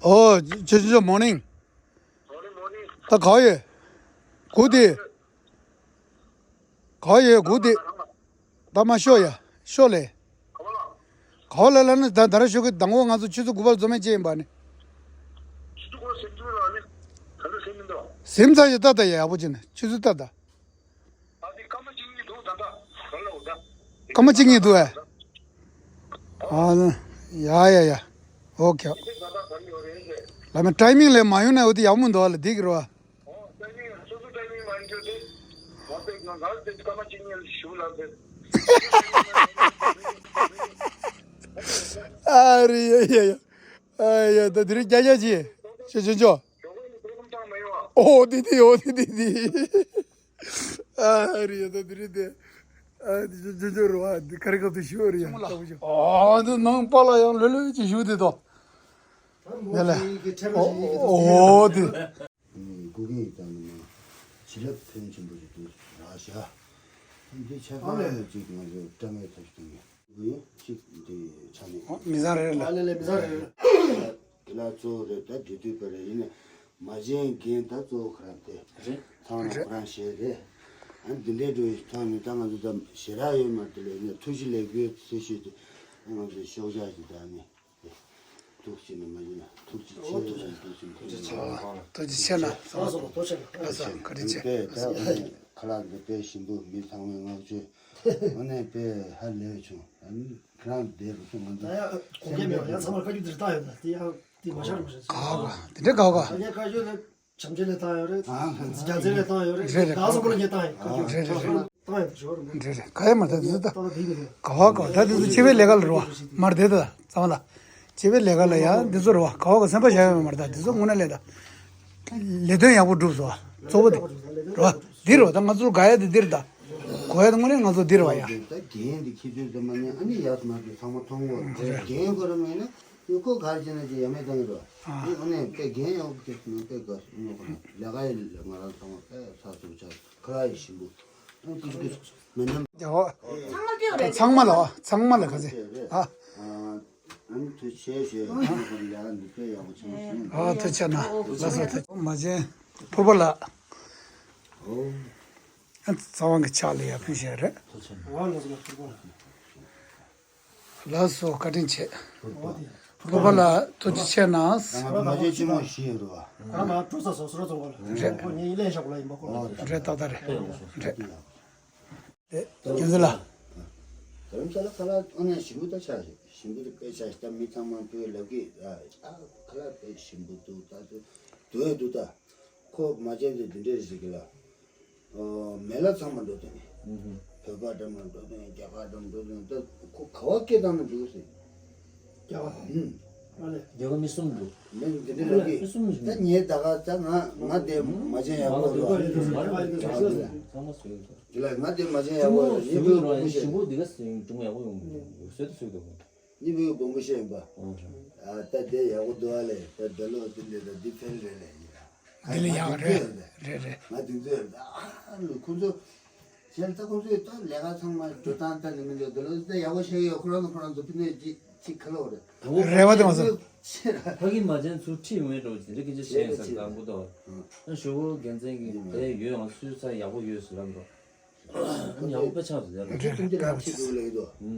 ཨོ། ཅོ་ཅོ་ཅོ་མོར་ནིང་། ད་ག་ཡོད། གུ་དེ། ག་ཡོད་གུ་དེ། ད་མ་ཤོག་ཡ། ཤོག་ལེ། ག་བ་ལ་ལ་ནི་ད་ད་ར་ཤོག་གི་དང་པོ་ང་ཚོ་ཆུ་ཚོད་དགུ་པར་འཛོམས་མེད་ཅེས་ཡིན་པ་ནི། ཆུ་ཚོད་དགུ་པར་ཟིན་ཚུལ་ལ་ནི་ག་འདྲ་ཟིན་མི་འདུག་སིམ་ཚ་ཞིག་ལྟ་ད་ཡ་ཡག་པོ་བྱས་ནས་ཆུ་ཚོད་ལྟ་ད། ཨ་ནི་སྐར་མ་གཅིག་གཉིས་འདུག་ད་ལྟ་ག་ལ་འོ་ད། སྐར་མ་གཅིག་གཉིས་འདུག་ཨེ། ཨ་ནི། ཡ་ཡ་ཡ། ཨོ་ཁེ། ད་ལྟ་ག་རེ་ཡོད་རེད་ཟེར། ལ་མེ་ཊའི་མིང་ལས་མ་ཡོང་ན་འོ་དེ་ཡག་མོ་འདུག་ཨ་ལ་འདི་གི་རོ། ཨོ་ཊའི་མིང་སོ་སོ་ཊའི་མིང་མ་ཡིན་རྒྱུ་དེ། ང་ཚོས་ང་ང་ཚོས་སྐར་མ་གཅིག་གཉིས་ལ་ཞུ་ལ་ཟེར། ཨ་རེ་ཡ་ཡ་ཡ། ཨ་ཡ་ད་དེ་རིང་རྒྱ་རྒྱ་ཅི། ཆོ་ཆོ་ཆོ། ཞོགས་པ་ནས་སྒོ་ཁུམ་བཏང་མ་ཡོང་ཨ། ཨོ་དེ་དེ་ཨོ་དེ་དེ་དེ། ཨ་རེ་ཡ་ད་དེ་རིང་དེ། ཨ་དེ་ཆོ་ཆོ་ཆོ་རེད་བ་དེ་ག་རེ་སྐབས་དུ་ཞུ་བ་རེད་ཡ་ལྟ་བུ་ཆོ། ཨོ་དེ་ནང་པ་ལ་ཡང་ལོས་ལོས་ཅི་ཞུ་དེ་དོ། ད་མོ་ནས་ལ། ཁྱེད་ཀྱི་ཁྲེལ་པ་ཞིག་ཡིན་གྱི་འདུག་ཨོ་དེ། སྒུག་གིན་ཡིན་ཙང་ནི་མ། བྱིན་རླབས་ཕོན་ཆེན་པོ་ཞིག་ཏུ་རག་བཞག་འདི་ཆ་ཚང་ལ་ཡང་ཅིག་ང་ཚོས་དཀའ་ངལ་ཐབས་ཤིག་གཏོང་གི་ཡིན། ཅིག་འདི་ མི་བཟང་རེད་ལ། ཨ་ལེ་ལེ་མི་བཟང་རེད། དེ་ལ་གཙོ་བོ་རེད། ད་དེ་དུས་པ་རེད། ཡིན་ནས་མ་བྱན་རྒན་ད་གཙོ་བོ་ཁོ་རང་དེ། རེད། ཚང་མ་རེད། ཁོ་རང་ཞེས་རེད། ཨ་འདི་འདྲའི་འགྲོ་ཡི་ཐོག་ནས་ད་ང་ཚོ་ད་ཞེ་དྲག་ཡོད་མ་རེད། དེ་ལས་ནས་ཐུགས་རྗེ་ལེགས་འབུལ་ཚེ་ཤོད་དུ་ང་ཚོ་ཤོག་བྱ་ཞིག་ད་ནི་ཐུགས་རྗེ་ནས་མ་ཡིན་ན་ཐུགས་རྗེ་ཆེ། ཐུགས་རྗེ་ཆེ། ཐུགས་རྗེ་ཆེ་ན། ལགས་སོ་ལགས་སོ། ཐུགས་རྗེ་ཆེ། ལགས་སོ། བཀའ་དྲིན་ཆེ། ད་ཁ་ལག་འདི་དཔེ་ཞིམ་པོ། མི་ཚང་མས་བསྔགས་བརྗོད། དངོས་གནས་དཔེ་ཧ་ལས་བྱུང་། ཨ་ནི་ཁྱེད་རང་བསྡད་རུ་སོང་། ང་ཚོ་ད་ཡང་གོ་སྐབས་མེད་པ། ཡང་ཚང་མར་བཀའ་བཀྱོན་འདི་རེད་བཏང་ཡོད་ན། དེ་ཡང་དེ་མ་ཤར་མ་ཤར་ཟེར། ག་བ་དེ་འདྲ་ག་བ། ད་ཡང་བཀའ་བཀྱོན་ལ་བྱམས་བརྩེ་ལས་བཏང་ཡོད་རེད། ཨ་ཧ། རྒྱ་མཚན་ལས་བཏང་ཡོད་རེད། རེད་རེད། ད་སོ་པོ་ལ་ངས་བཏང་ཡོད། བཀའ་བཀྱོན་རེད་རེད། ཚང་མར་བཏང་ཡོད་ཞོར་རེད། རེད་རེད། ག་ཡ་མ་ད་དེ་ཚོ་ད་ད་ད་དེ་ཡིན་རེད། ག་བ་ག་བ། ད་དེ་ཚོ་སྤྱི་པའི་ལས་ཀ་ལ་རེད་བ། མར་བསྡད་ད་ཚང་མ་ལ། སྤྱི་པའི་ལས་ཀ་ལ་ཡ་འདི་ཚོ་རེད་བ། ག་བ་ག་སེམས་པ་བཞག་ཡོད་མ་རེད། ད་འདི་ཚོ་དངོས་གནས་ལས་ད་ལས་དོན་ཡག་པོ་བསྒྲུབས་སོང་བ། གཙོ་བོ་དེ་རེད་བ། འདི་རེད་བ། ད་ང་ཚོ་དགའ་ཡ་དེ་འདི་རེད། ད་གོ་ཡ་དེ་དངོས་གནས་ང་ཚོ་འདི་རེད་བ་ཡ། ད་རྒན་འདི་ཁྱེད་ཚོས་ད་མ་ཉན། ཨ་ནི་ཡག་སོང་ན་དེ་ཚང་མ་མཐོང་གོ། རྒན་ཁོ་རང་མེད་ན་ཁོ་ག་རེ་བྱས་ན་ཅི་ཡ་མེད་བཏང་གི་རེད་བ། ཨ་ནི་དངོས་གནས་དཔེ་རྒན་ཡག་པོ་ཁྱེད་ཚོ་ནང་དཔེ་དགའ་སོང་། ལས་ཀ་ཡི་ང་རང་ཚང་མ་དཔེ་ཚགས་ཚུད་ཆགས། ཁ་ཡི་ཞིམ་པོ། ཨ་ནི་ཀུ་ཀུ་མི་འདམ། ཡ་ཧོ། ཚང་མ་ལ་ཨ། ཚང་མ་ལ་ག་ཚེ། ཨ། ཨ་ནི་ཐུགས་རྗེ་ཆེ་ཞུ། ཨ་ནི་ཁོ་ལ་ཡག་འདི་དཔེ་ཡག་པོ་ཆགས་སོང་། ཨ་ཐུགས་རྗེ་ཆེ་ན། ལགས་སོ། ཐུགས་མ་བྱན་ཕུར་པ་ལ། ཨོ། ཨ་རྩ་བ་གི་ཕྱག་ལ་ཡར་ཕུལ་བཞག་རེད། ཐུགས་རྗེ་ཆེ་ན། ཨ་ལགས་སོ། ཕུར་པ་ལ། ལགས་སོ། བཀའ་དྲིན་ཆེ། ཕུར་པ་ལ་ཐུགས་རྗེ་ཆེ་གནང་། ང་ཚོ་མ་བྱན་ཆེན་མོ་ཞིག་ཡོད་རེད་བ། ང་ང་འགྲོ་ས་སོ་སོར་བཙོང་གོ་ལ། རེད། ཁོ་ངའི་ལན་ཞོག་ལ་ཡིན་པ་ཁོ་ལ། རེད། ཏག་ཏག་རེད། རེད། རེད། རྒྱལ་མཚན་ལགས། རྡ་རམ་ས་ལ་ཁ་ལག་དངོས་གནས་ཞིམ་པོ་ད་ཆགས་ཤིག་ཞིམ་པོ་ད་དཔེ་ཆགས་ཤིག་ད་མི་ཚང་མ་ཕུལ་ལབ་ཀྱི། ཨ་ཁ་ལག་དཔེ་ཞིམ་པོ་འདུག་ད་དུ་དུ་འདུག་ད་ཁོ་མ་བྱན་དེ་འདི་འདྲས་རེད་ཟེར་གི་ལ། མེ་ལ་ཚང་མ་འགྲོ་དོན། བོད་པ་འདྲ་མ་འགྲོ་དོན། རྒྱ་གར་འདྲ་མ་འགྲོ་དོན། ད་ཁོ་ག་བ་སྐད་བཏང་ན་འགྲིག་ཟེར། རྒྱ་གར། ཨུམ། ཨ་ལེ། རྒྱ་གར་མི་གསུམ་འདུག་མི་འདི་འདྲ་ལབ་ཀྱི། མི་གསུམ་ཞིག་ད་ངས་ད་ག་ད་ང་ང་དེ་མ་བྱན་ཡག་པོ་རེད། ཚང་མ་བཟོས་འདུག་དེ་ལ་ང་དེ་མ་བྱན་ཡག་པོ་རེད། ཉི་མའི་དགོང་མོ་ཞིག་ཞིམ་པོ་འདི་ག་སྲིང་ཀྲུང་ཡག་པོ་ཡོང་གི་འདུག་བཟོས་དུ་བཟོས་འདུག་ཉི་མའི་དགོང་མོ་ཞིག་ཡིན་པ། ཨ་ད་དེ་ཡག་པོ་འདུག་ཨ་ལེ། ད་ད་ལོ་དེ་འདྲ་ད་འདི་ཕན་རེད་ལེ། ཡིན་ལ། འདི་ལ་ཡག་རེད། རེད་རེད། ང་དེ་ཚོས་ཨ་ཁོང་ཚོ་གཞན་ད་ཁོང་ཚོས་ད་ལས་ཀ་ཚང་མ་འགྲོ་སྟངས་ད་ནི་མི་འདུག་དེ་ལ་ད་ཡག་པོ་བཤད་ཡོད། ཁོ་རང་ཁོ་རང་ཚོ་ཕི་ནས་ཅིག་ཅིག་ཁ་ལོ་རེད། རེ་བ་དེ་མ་ཟད། ཕ་གི་མ་བྱན་ཚུར་ཁྲིད་ཡོང་ཡས་འགྲོ་ཅི་རེད། སྐད་ཆ་བཤད་ཡིན་ས་དང་པོ་དོ། ཨ་ཞོ་གོ་རྒྱལ་མཚན་གྱིས་དེ་ཡོད་ཨང་སུས་ཚ་ཡག་པོ་ཡོད་ཟེར་ལབ་འགྲོ། ཨ་ནི་ཡག་པོ་དཔེ་ཆགས་ཟེར་ལབ་འགྲོ།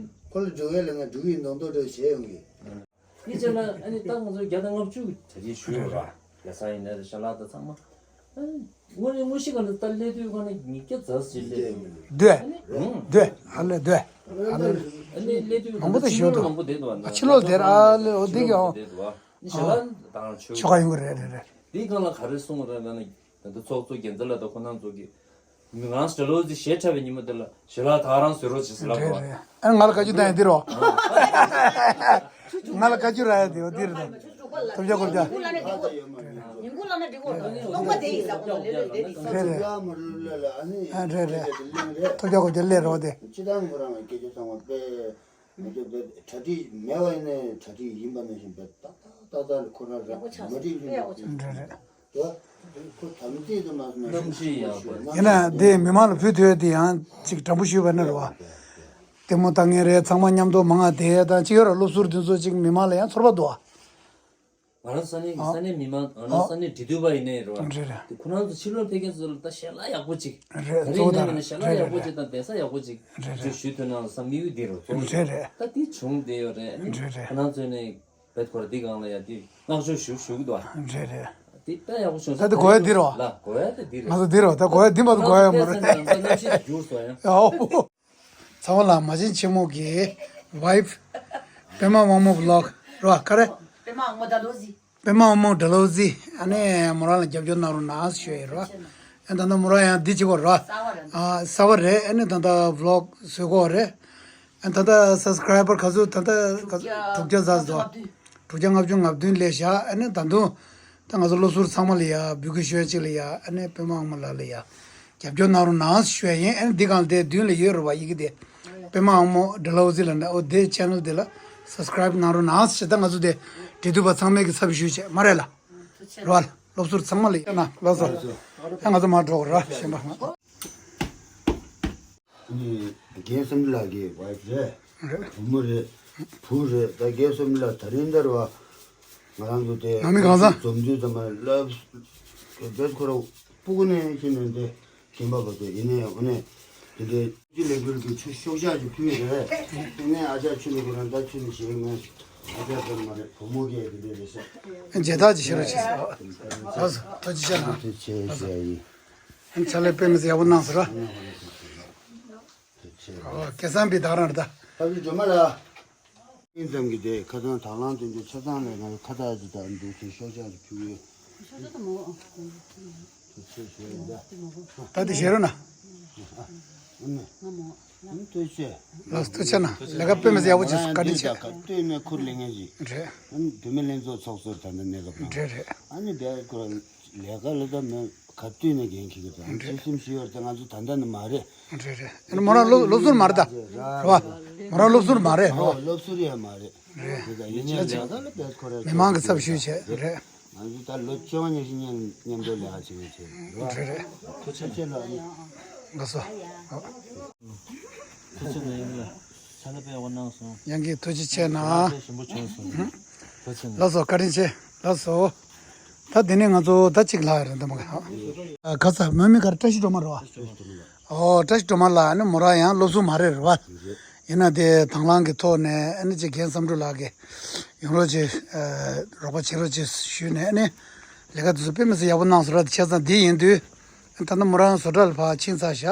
ཁོ་ལ་འགྲོ་གས་ལབ་ན་འགྲོ་གི་ཡིན་མདོག་མདོག་འདྲ་བྱས་ཡོང་གི། དེ་བྱས་ན་ཨ་ནི་ད་ང་ཚོ་བརྒྱ་དང་ལྔ་བཅུ་གྲ་སྒྲིག་ཞུས་ཡོད་ར། ལས་ས་ཡིན་ནའི་རེད། ཞལ་ལག་དང་ཚང་མ། ཨ་ནི་དངོས་གནས་དངོས་གཞི་ག་ནས་ད་སླེབས་དུས་ག་ནས་ཉིས་བརྒྱ་ཙམ་ཞིག་སླེབས་ཡོད་མི་འདུག་སྡོད། ཨ་ནི་ཨུང་། སྡོད། ཧ་ལས་སྡོད། ཧ་ལས། ཨ་ནི་སླེབས་དུས་མང་པོ་ད་ཞུ་འདུག་མང་པོ་བསྡད་འདུག་ཨ་ཕྱི་ལོགས་དེར་ཨ་ལས་འོ་འདི་གི་འོ། ཕྱི་ལོགས་བསྡད་འདུག་ཨ་ནི་ཞལ་ལག་དང་ཆོས། ཆོ་ག་ཡོང་གི་རེད། རེད་རེད། འདིའི་སྒང་ལ་ག་རེ་གསུངས་རེད་ལབ་ན། ད་ལྟ་ཚོགས་གཙོ་རྒྱལ་མཚན་ལགས་དང་ཁོང་རྣམ་ཚོ་གིས། ང་རང་ཚོ་ལོ་ཟིག་ཞེ་ཁྲ་བའི་ཉིན་མོ་དེ་ལ་ཞལ་ལག་ད་རང་བཟོས་རོགས་བྱེད་ཟེར་ལབ་རེད་པ། རེད། ཨ་ང་ལ་བཀའ་བཀྱོན་བཏང་ཡ་འདི་རོ། ང་ལ་བཀའ་བཀྱོན་རག་ཡ་འདི་འོ་འདི་རེད། ཐུགས་རྗེ་ཆེ་ཐུགས་རྗེ་ཆེ། ཉིན་གུང་ལ་ནི་འགྲིག་གོ། ཉིན་གུང་ལ་ནི་འགྲིག་གོ། སྟོང་པ་དེ་ཡིན་ས་གོ་ལ་ལེ་ལེ་དེ་ཡིན་ས། རེད་རེད། ཨ་རེད་རེད། ཐུགས་རྗེ་ཆེ་ཐུགས་རྗེ་ཆེ་ལེ་རོ་དེ། སྤྱི་བཏང་ཁོ་རང་གི་སྐད་ཆ་ཚང་མ་དཔེ། ང་ཚོ་དཔེ་གྲ་སྒྲིག་མེད་པ་ཡིན་ནའི་གྲ་སྒྲིག་ཡིན་པ་ནང་བཞིན་དཔེ་ཏག་ཏག་ཏག་ཏག་ལ་ཁོ་རང་རང་མ་འགྲིག་རྒྱུ་ཡོད་ཀྱི་འདྲ་རེད། ཁོ་དམ་ཚིག་དུ་མ་སོང་ན་གནམ་གཤིས་ཡག་པོ། ཡིན་ན་འདི་མི་མང་ལ་ཕུལ་ཐུབ་ཡ་དེ་ཡང་ཅིག་དྲང་པོ་ཞུས་པ་ན་རེད་བ། ལྟད་མོ་ལྟ་མཁན་རེད། ཚང་མ་མཉམ་དུ་མང་ང་བསྡད་ཡ་དང་ཅིག་ཡོད་ར། སློབ་ཟུར་དེ་ཚོ་ཅིག་མི་མང་ལ་ཡང་ཚོར་བ་འདུག་བ། ང་རང་ས་གནས་ཀྱི་ཨ། ས་གནས་མི་མང་ང་རང་ཨ། ས་གནས་འབྲེལ་མཐུད་པ་ཡིན་ནའི་རེད་བ། རེད་རེད། དེ་ཁོ་རང་ཚོ་ཕྱི་ལོགས་ཕེབས་མཁན་ཚོ་ལ་ད་ཞལ་ལག་ཡག་པོ་ཅིག་རེད། ག་རེ་གཙོ་བོ་ཡིན་ནའི་དང་མིན་ན་ཞལ་ལག་རེད་ཡག་པོ་ཅིག་རེད་དང་གདན་ས་ཡག་པོ་ཅིག་རེད་རེད། ཅིག་ཞུ་ཐུབ་ན་བསམ་དམིགས་ཡུལ་འདི་རུ་གཙོ་བོ་རེད་རེད། ད་འདི་བྱུང་བསྡད་ཡོད་རེད། ཨ་ནི་རེད་རེད། ཁོ་རང་ཚོས་ནི་བེད་ཁོ་ར་འདི་སྒང་ལ་ཡ་འདི་བསྔགས་བརྗོད་ཞུ་ཞུ་གི་འདུག་ཨ། རེད་རེད། འདི་ད་ཡག་པོ་བྱུང་ད་འདི་གོ་ཡ་འདི་རོ། ལ་གོ་ཡ་ད་འདི་རེད། ང་ཚོ་འདི་རོ། ད་གོ་ཡ་འདི་མ་གཏོགས་གོ་ཡ་མ་རེད། ད་གནམ་གཤིས་འགྱུར་སོང་ཡ། ཨའོ། ཚང་མ་ལ་མ་བྱན་ཆེན་མོ་གི་ཝའིཕ་པད་མ་དབང་མོ་བི་ལོག་རོ། ག་རེ། པད་མ་དབང་མོ་ཌལ་ཧོ་ཟི། པད་མ་དབང་མོ་ཌལ་ཧོ་ཟི། ཨ་ནི་མོ་རང་ལ་རྒྱབ་སྐྱོར་གནང་རོགས་གནང་ཞུ་ཡ་ཡིན་རོ། ཨ་ད་ལྟ་མོ་རང་ཡང་འདི་བྱེད་དགོས་རོ། གསར་པ་རེད། ཨ་གསར་པ་རེད། ཨ་ནི་ད་ལྟ་བི་ལོག་བཟོ་དགོས་རེད། ཨ་ད་ལྟ་སབ་སི་ཀ་རའི་བར་ག་ཚོད་ད་ལྟ་ག་ཚོད་དྲུག་བརྒྱ་ཟ་ཟོ། དྲུག་བརྒྱ་ལྔ་བཅུ་ང་བདུན་སླེབས་ཤག་ཨ་ནི་ད་དུང་ད་ང་ཚོ་སློབ་ཟུར་ཚང་མ་ལ་ཡ་འབོད་སྐུལ་ཞུ་ཡ་གཅིག་ལ་ཡ། ཨ་ནི་པད་མ་དབང་མོ་ལགས་ལ་ཡ། རྒྱབ་སྐྱོར་གནང་རོགས་གནང་ཞུ་ཡ་ཡིན། ཨ་ནི་འདི་གང་དེ་མདུན་ལ་ཡོད་རེད་བ། ཡི་གེ་དེ། པད་མ་དབང་མོ་ཌལ་ཧོ་ཟི་ལབ་ནས། ཨོ་དེ་ཆེ་ནལ་དེ་ལ་སབ་སི་ཀ་རའིབ་གནང་རོགས་གནང་ཞེས། ད་ང་ཚོ་དེ་འབྲེལ་གཏུག་པ་ཚང་མས་ཀྱི་ཚབ་ཞུས་བྱས་མ་རེད་ལ། རོ་ལ་སློབ་ཟུར་ཚང་མ་ལ་ཡིན་ན་ལགས་སོ། ཨ་ང་ཚོ་མར་འགྲོ་དགོས་ར་གཞན་པ། ཨ་ནི་རྒན་བསམ་འགྲུབ་ལགས་ཀྱི་ཝའིཕ་རེད། རེད། བུ་མོ་རེད། བུ་རེད། ད་རྒན་བསམ་འཕེལ་ལགས་ད་རིང་འདིར་བ་ང་རང་ཚོ་དེ་ནང་མི་གང་ཟག་འཛོམས་དུས་ཙམ་པ་ལབ་བས་ཁོ་ར་སྤུ་གུ་ནས་ཤི་ནས་དེ་ཁྱིམ་པ་བར་དུ་ཡིན་ནའི་འོ་ནས་དེ་འདྲའི་ཅི་ལས་འགུལ་གྱི་ཆུ་ཤོག་ཆག་ཅིག་ཕུལ་རེད། དེ་ནས་ཨ་ཅག་ཆུ་ནི་ཁོ་རང་ད་ཆུ་ནི་ཞེས་ངས་ཨ་ཅག་ཙམ་མ་རེད། བུ་མོ་གས་དེ་འདྲ་རེད་ཟེར། མཇལ་དར་ཅིག་ཤེས་རོགས་བྱེད་ཟེར། ལགས་སོ། ཐུགས་རྗེ་ཆེ་གནང་། ཐུགས་རྗེ་ཆེ་ཞེས་ཡིན། ཕྱག་ལས་དཔེ་མི་སྲིད་ཡག་པོ་གནང་སོང་ར། ཐུགས་རྗེ་ཆེ། ཨོ་སྐལ་བཟང་པའི་བདག་རང་རེད་ད། ཕ་བི་སྒྲོལ་མ་ལགས། ཨིན་ཙམ་གྱི་དེ་ཁ་སང་དང་བླངས་དོན་གཅོད་ཆ་ཚང་ལས་ང་ཁ་བཏགས་ཀྱི་དང་འདུག་ཚེ་ཤོག་ཆག་གི་ཕུལ་ཡོད། ཤོག་ཆག་དང་མོ། ཐུགས་རྗེ་ཆེ་ཞུ་ཡ་ཡིན་ད། ད་དེ་བཞེས་རོགས་གནང་། ཨ་ནི། ཨ་ནི་ཐུགས་རྗེ་ཆེ། ལགས་ཐུགས་རྗེ་གནང་། ལས་ཀ་དཔེ་མི་སྲིད་ཡག་པོ་བྱས་སོང་། བཀའ་དྲིན་ཆེ། ལྟོས་ནས་ཁུར་ལེན་མཁན་ཞིག་རེད། ཨ་ནི་བུད་མེད་ལྷན་ཚོགས་ཚོགས་གཙོར་ད་ལྟ་གནས་སྐབས་རང་རེད་རེད། ཨ་ནི་བས་ཁོ་ལས་ཀ་ལས་ཀ་མེད། ག་དུས་ནས་འགན་འཁྱེར་གི་དང་། རེད། ཚེ་སེམས་ཤི་བར་དེ་ང་ཚོ་ད་ལྟ་ནས་མ་རེད། རེད་རེད། ཨ་ནི་མོ་རང་སློབ་སློབ་ཟུར་མ་རེད་ད། རེད་བ། མོ་རང་སློབ་ཟུར་མ་རེད་རེད་བ། ཨོ་སློབ་ཟུར་ཡང་མ་རེད། རེད། དེ་ད་ཡིན་ནའི་ལས་ཀ་ལ་བས་ཁོ་ར་མི་མང་གི་ཚབ་ཞུས་བྱས་རེད། ང་ཚོ་ད་ལོ་བཅོ་ལྔ་ཉི་ཤུ་མཉམ་མཉམ་དུ་ལས་ཀ་བྱེད་མཁན་བྱས་རེད་བ། རེད་རེད། ཐུགས་རྗེ་ཆེ་ལགས། ལགས་སོ། ཐུགས་རྗེ་གནང་། ཡིན་ལ། ཕྱག་ལས་དཔེ་ཡག་པོ་གནང་སོང་། ཡང་གི་ཐུགས་རྗེ་ཆེ་གནང་། ཞིམ་པོ་བྱུང་སོང་། ཐུགས་རྗེ་གནང་། ལགས་སོ། བཀའ་དྲིན་ཆེ། ལགས་སོ། ད་དེ་ནས་ང་ཚོ་ད་གཅིག་ལྷག་རེད་འདུག་མ་ག་ཨ་ག་ས་མོ་མི་གར་བཀྲ་ཤིས་སྒྲོལ་མ་རེད་བ། ཨོ་བཀྲ་ཤིས་སྒྲོལ་མ་ལགས་ཨ་ནི་མོ་རང་ཡང་སློབ་ཟུར་མ་རེད་རེད་བ། ཡིན་ན་དེ་དང་བླངས་ཀྱི་ཐོག་ནས་ཨ་ནི་ཅིག་རྒན་བསམ་གྲུབ་ལགས་ཀྱིས་ཡོང་རོགས་བྱེད། རོགས་པ་བྱེད་རོགས་བྱེད་ཞུས་ནས་ཨ་ནི་ལས་ཀ་དེ་ཚོ་དཔེ་མི་སྲིད་ཡག་པོ་གནང་སོང་ར། དེ་བྱས་ཙང་འདི་ཡིན་དུས་ད་ལྟ་མོ་རང་བཟོ་གྲྭ་ལ་ཕར་ཕྱིན་ཚར་བཞག་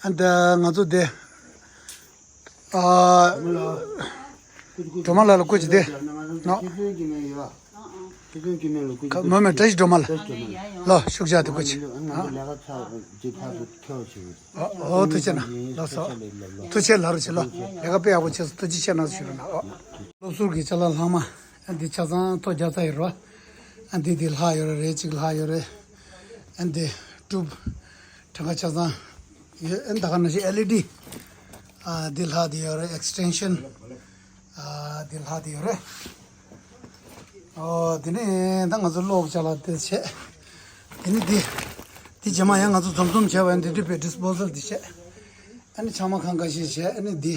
ཨ་ནི་ད་ང་ཚོ་དེ། ཨ། སྒྲོལ་མ་ལགས་ལ་སྐུ་མཁྱེན་དེ། ནོ། མོ་མེ་བཀྲ་ཤིས་སྒྲོལ་མ་ལགས། ལོ་ཤུགས་རྒྱག་དེ་སྐུ་མཁྱེན། ཨ། ཨོ་ཐུགས་རྗེ་གནང་། ལགས་སོ། ཐུགས་རྗེ་ལགས་རུ་ཆེ་ལོ། ལས་ཀ་དཔེ་ཡག་པོ་བྱས་སོང་། ཐུགས་རྗེ་ཆེ་གནང་ཞུ་རོགས་གནང་། ཨོ། སློབ་ཟུར་གྱི་ཅ་ལག་ལྷག་མ། ཨ་འདི་ཆ་ཚང་ཐོ་རྒྱག་ཚར་ཡོད་རེད་བ། ཨ་འདི་འདི་ལྷག་ཡོད་རེད། རེད་གཅིག་ལྷག་ཡོད་རེད། ཨ་འདི་གྲུབ། གྲངས་ཀ་ཆ་ཚང་། ཡོད། ཨ་ད་ག་ནང་བཞིན་ཨེལ་ཨི་ཌི། ཨ་འདི་ལྷག་འདི་ཡོད་རེད། ཨེག་སི་ཊེན་ཤན། ཨ་འདི་ལྷག་འདི་ཡོད་རེད། ཨོ་དེ་ནས་ད་ང་ཚོ་གློག་ཅ་ལག་དེ་བྱས། དེ་ནས་འདི། འདི་རྗེས་མ་ཡང་ང་ཚོ་འཛོམས་འཛོམས་བྱས་པ་ཡང་འདི་འདྲ་པའི་ཌི་སི་པོ་ཟལ་འདི་བྱས། ཨ་ནི་ཆང་མ་ཁང་ཁ་ཤས་བྱས། ཨ་ནི་འདི།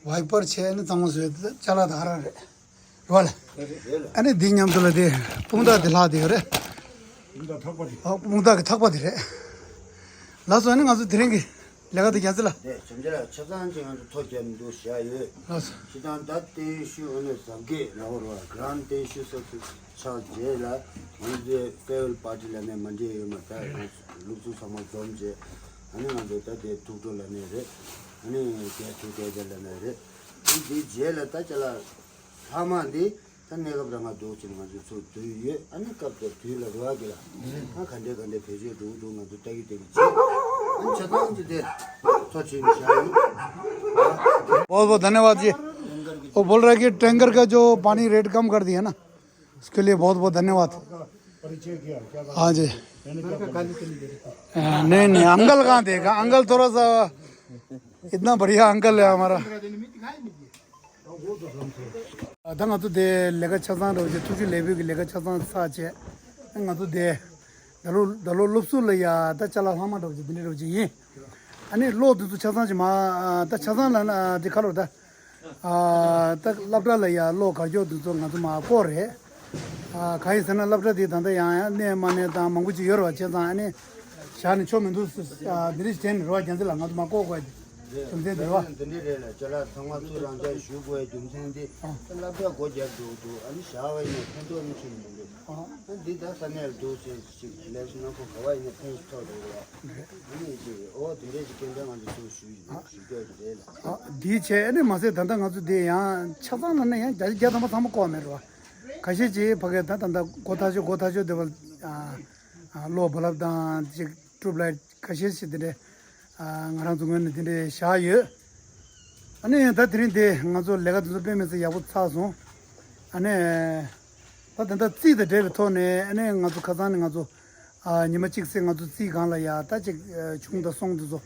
ཝའི་པར་བྱས། ཨ་ནི་གཙང་མ་བཟོས། ཅ་ལག་དང་ཧ་ར་རེད། རེད་བ་ལ། ཨ་ནི་འདི་མཉམ་དུ་ལ་དེ་དཔུང་རྟགས་དེ་ལྷག་དེ་ཡོད་རེད། ཨོ་དཔུང་རྟགས་ཀྱི་ཐག་པ་དེ་རེད། ལགས་སོ། ཨ་ནི་ང་ཚོ་དེ་རིང་གི་ལས་ཀ་དེ་རྒྱལ་སྲས་ལགས། དེ་བྱམས་བརྩེ་ལགས་ཆ་ཚང་ཅིག་ང་ཚོ་ཐོ་རྒྱབ་འདུག་བཞག་ཡོད། ལགས་སོ། སྤྱི་བཏང་ད་རྟེན་གཞི་ཨ་ནི་གཟབ་རྒྱས་ལ་འོར་བ་གྷ་རན་ཊི་རྟེན་གཞི་སོ་སོ་ཆགས་རྗེས་ལ་ང་ཚོའི་ཕེར་ཝེལ་པར་ཊི་ལ་ནས་མ་འདྲེས་ཡོད་མ། ད་ང་ཚོ་ལུགས་སྲོལ་ཚང་མ་འཛོམས་རྗེས་ཨ་ནི་ང་ཚོ་ད་དེ་ཐུགས་སྤྲོ་ལ་ནས་རེད། ཨ་ནི་རྒྱལ་ཐུགས་རྒྱལ་རྒྱལ་ལ་ནས་རེད། ཨ་ནི་དེའི་རྗེས་ལ་ད་ཅ་ལག་ལྷག་མ་འདི་ད་གནས་སྐབས་རང་ང་འདུག་ཅིང་ང་ཚོ་ཚུར་བསྡུས་ཡོད། ཨ་ནི་སྐབས་དེར་དུས་ལ་རུ་བ་གི་ལ་ཨ་ག་འདྲས་ག་འདྲས་བེད་སྤྱོད་འགྲོ་གི་འདུག་ང་ཚོ་ལྟ་གི་བསྡད་ཀྱི་བྱེད། ཨ་ནི་ཆ་ཚང་གི་དེ་ཚོ་བྱེད་ནི་བཞག་ཡོད། बहुत बहुत धन्यवाद जी। वो बोल रहा है कि टैंकर का जो पानी रेट कम कर दिया ना, उसके लिए बहुत बहुत धन्यवाद। हाँ जी। नहीं नहीं, अंकल कहाँ देगा? अंकल थोड़ा सा इतना बढ़िया अंकल है हमारा। ད་ང་ཚོ་དེ་ལས་ཀ་ཆ་ཚང་འདྲ་བོ་ཅིག་ཐུགས་རྗེ་ལེགས་འབུལ་གྱི་ལས་ཀ་ཆ་ཚང་ཚར་བྱས། ང་ཚོ་དེ་ད་ལོ་ད་ལོ་སློབ་ཟུར་ལ་ཡ་ད་ཅ་ལག་ལྷག་མ་འདྲ་བོ་ཅིག་འདི་འདྲ་འདྲ་བོ་ཅིག་ཡིན། ཨ་ནི་གློག་དེ་ཚོ་ཆ་ཚང་ཅིག་མ་ད་ཆ་ཚང་ལ་ན་དེ་ཁ་ལོ་ད་ད་སློབ་གྲྭ་ལ་ཡ་གློག་གར་སྐྱོད་དེ་ཚོ་ང་ཚོ་མ་བཀོག་རེད། གང་ཡིན་ཟེར་ན་སློབ་གྲྭ་དེ་ད་ལྟ་ཡང་ཡང་གནས་མ་གནས་དང་མང་པོ་ཅིག་ཡོད་རེད་བ། བྱས་ཙང་ཨ་ནི་བཞག་ནས་ཆོག་མི་འདུག་འདི་འདྲ་ཞིག་དྲན་ནས་རེད་བ། རྒྱལ་མཚན་ལགས་ང་ཚོ་མ་བཀོག་དགོས་རྒྱུ་མཚན་དེ་རེད་བ། འདི་འདྲ་རེད་ལ་ཅ་ལག་ཚང་མ་ཚུར་རང་འཇགས་ཞུ་དགོས་རྒྱུ་མཚན་དེ་ཨ་སློབ་གྲྭ་སྒོ་རྒྱབ་འགྲོ་འདུག་ཨ་ནི་བཞག་པ་ཡིན་ན་ཕན་ཐོགས་ནི་ཁྱོན་མི་འདུག་ཨ་འདི་ད་ས་གནས་ལ་འདུག་ཟེར་ཅིག་ལས་སུ་ན་ཁོ་ག་བ་ཡིན་ན་ཕན་ཐོགས་འདུག་རེད་བ། ཨ་ནི་ཅིག་ཨོ་དེ་འདྲས་ཅིག་སྐད་འདྲ་ང་ཚོ་ཚུར་ཞུ་ཞུ་རྒྱུ་རེད་ལ། ཨ་འདི་བྱས་ཨ་ནི་མ་ཟད་ད་ལྟ་ང་ཚོ་འདི་ཡང་ཆ་ཚང་ལ་ནི་ཡང་བརྒྱ་ཆ་བརྒྱ་ཐམ་པ་ཚང་མ་བཀོག་མེད་རེད་བ། ཁ་ཤས་ཅིག་ཕ་གི་ད་ད་ལྟ་སྒོ་ཐག་ཆོད་སྒོ་ཐག་ཆོད་དེ་བ་ཨ་ཨ་གློག་བ་ལབ་དང་ཅིག་ཊུབ་ལའིཊ་ཁ་ཤས་ཤིག་དེ་འདྲས་ཨ་ང་རང་ཚོ་ངོས་ནས་དེ་འདྲས་བཞག་ཡོད། ཨ་ནི་ད་དེ་རིང་དེ་ང་ཚོ་ལས་ཀ་དེ་ཚོ་དཔེ་མི་སྲིད་ཡག་པོ་ཚར་སོང་། ཨ་ནི་ད་ད་ལྟ་རྩིས་དང་འབྲེལ་བའི་ཐོག་ནས་ཨ་ནི་ང་ཚོ་ཁ་སང་ནས་ང་ཚོ་ཨ་ཉི་མ་གཅིག་ཙམ་ང་ཚོ་རྩིས་སྒང་ལ་ཡ་ད་ཅིག་ཨ་ཆུང་དང་སོང་དེ་ཚོ་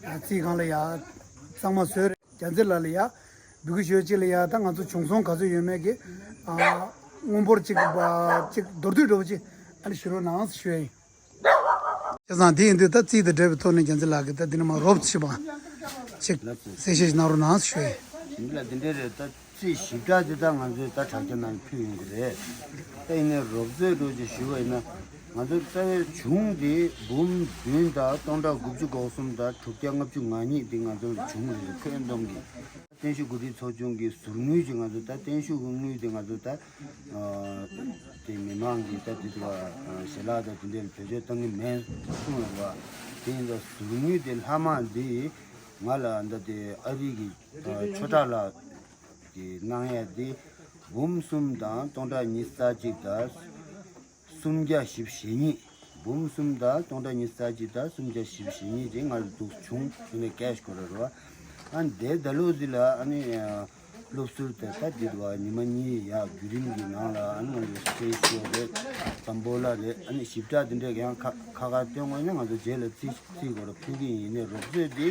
ཨ་རྩིས་སྒང་ལ་ཡ་གཙང་མ་བཟོས་རེད། རྒྱལ་མཚན་ལགས་ལ་ཡ་འབུལ་གི་ཞུ་ཅིག་ལ་ཡ་ད་ང་ཚོ་བྱུང་སོང་ག་ཚོད་ཡོད་མེད་ཀྱི་ཨ་དངུལ་འབོར་ཅིག་ཅིག་མདོར་བསྡུས་འདྲ་པོ་ཅིག་ཨ་ནི་ཞུ་རོགས་གནང་ཞུ་ཡ་ཡིན། བྱས་ཙང་དེ་ཡིན་དུས་ད་རྩིས་དང་འབྲེལ་བའི་ཐོག་ནས་རྒྱལ་མཚན་ལགས་ཀྱིས་ད་འདི་ནས་མར་རོབ་ཙམ་ཞིག་ཅིག་གསལ་བཤད་ཞིག་གནང་རོགས་གནང་ཞུ་ཡ་ཡིན། འདི་ལ་འདི་འདྲའི་རེད། ད་རྩིས་ཞིབ་ཕྲ་འདི་ད་ང་ཚོས་ད་དྲ་རྒྱ་ནང་ཕུལ་ཡོང་གི་རེད། ད་ཡིན་ནའི་རོབ་ཙེ་འགྲོ་ཅིག་ཞུ་བ་ཡིན་ན། ང་ཚོ་རྩ་བའི་གཞུང་འདི་འབུམ་བདུན་དང་སྟོང་ཕྲག་དགུ་བཅུ་གོ་གསུམ་དང་དྲུག་བརྒྱ་ལྔ་བཅུ་ང་གཉིས་འདི་ང་ཚོར་བྱུང་རེད། ཁོའི་བསྡོམས་ཀྱི་བརྟན་བཞུགས་གོ་སྒྲིག་ཚོགས་ཆུང་གི་ཟུར་དངུལ་གྱི་ང་ཚོ་ད་བརྟན་བཞུགས་ཀྱི་དངུལ་འདི་ང་ཚོ་ད་དེ་མི་མང་གི་ད་དེ་དུ་བ་ཞལ་ལག་དང་དེ་འདྲའི་བེད་སྤྱོད་བཏང་གི་མེད་གསུངས་ཡོད་པ། དེ་ཡིན་ཙང་ཟུར་དངུལ་དེ་ལྷག་མ་འདི་ང་ལ་ད་དེ་ཨ་རི་གི་ཆོས་གྲགས་ལགས་ཀྱིས་གནང་ཡ་དེ་འབུམ་གསུམ་དང་སྟོང་ཕྲག་ཉི་ཤུ་རྩ་གཅིག་དང་སུམ་བརྒྱ་བཞི་བཅུ་ཞེ་གཉིས། འབུམ་གསུམ་དང་སྟོང་ཕྲག་ཉི་ཤུ་རྩ་གཅིག་དང་སུམ་བརྒྱ་བཞི་བཅུ་ཞེ་གཉིས་དེ་ང་ལ་འདུག་བྱུང་། དེ་ནས་ཀེཤ་ཁོ་ར་རོ། ཨ་ནི་དེ་ད་ལོ་འདི་ལ་ཨ་ནི་སློབ་ཟུར་དེ་ད་འདི་དུ་བ་ཉི་མ་གཉིས་ཡ་བརྒྱུད་རིམ་གྱི་ནང་ལ་ཨ་ནི་ང་ཚོ་སི་ཊེ་ཇི་ཤོ་རེད། དམ་པོ་ལ་རེད། ཨ་ནི་ཞིབ་ཕྲ་དེ་འདྲས་ཡང་ཁ་ཁ་ཁ་སྟོན་དགོས་ན་ང་ཚོ་རྗེས་ལ་རྩིས་རྩིས་སྐོར་ཕུལ་གྱི་ཡིན། ནས་རོབ་ཙེ་འདི་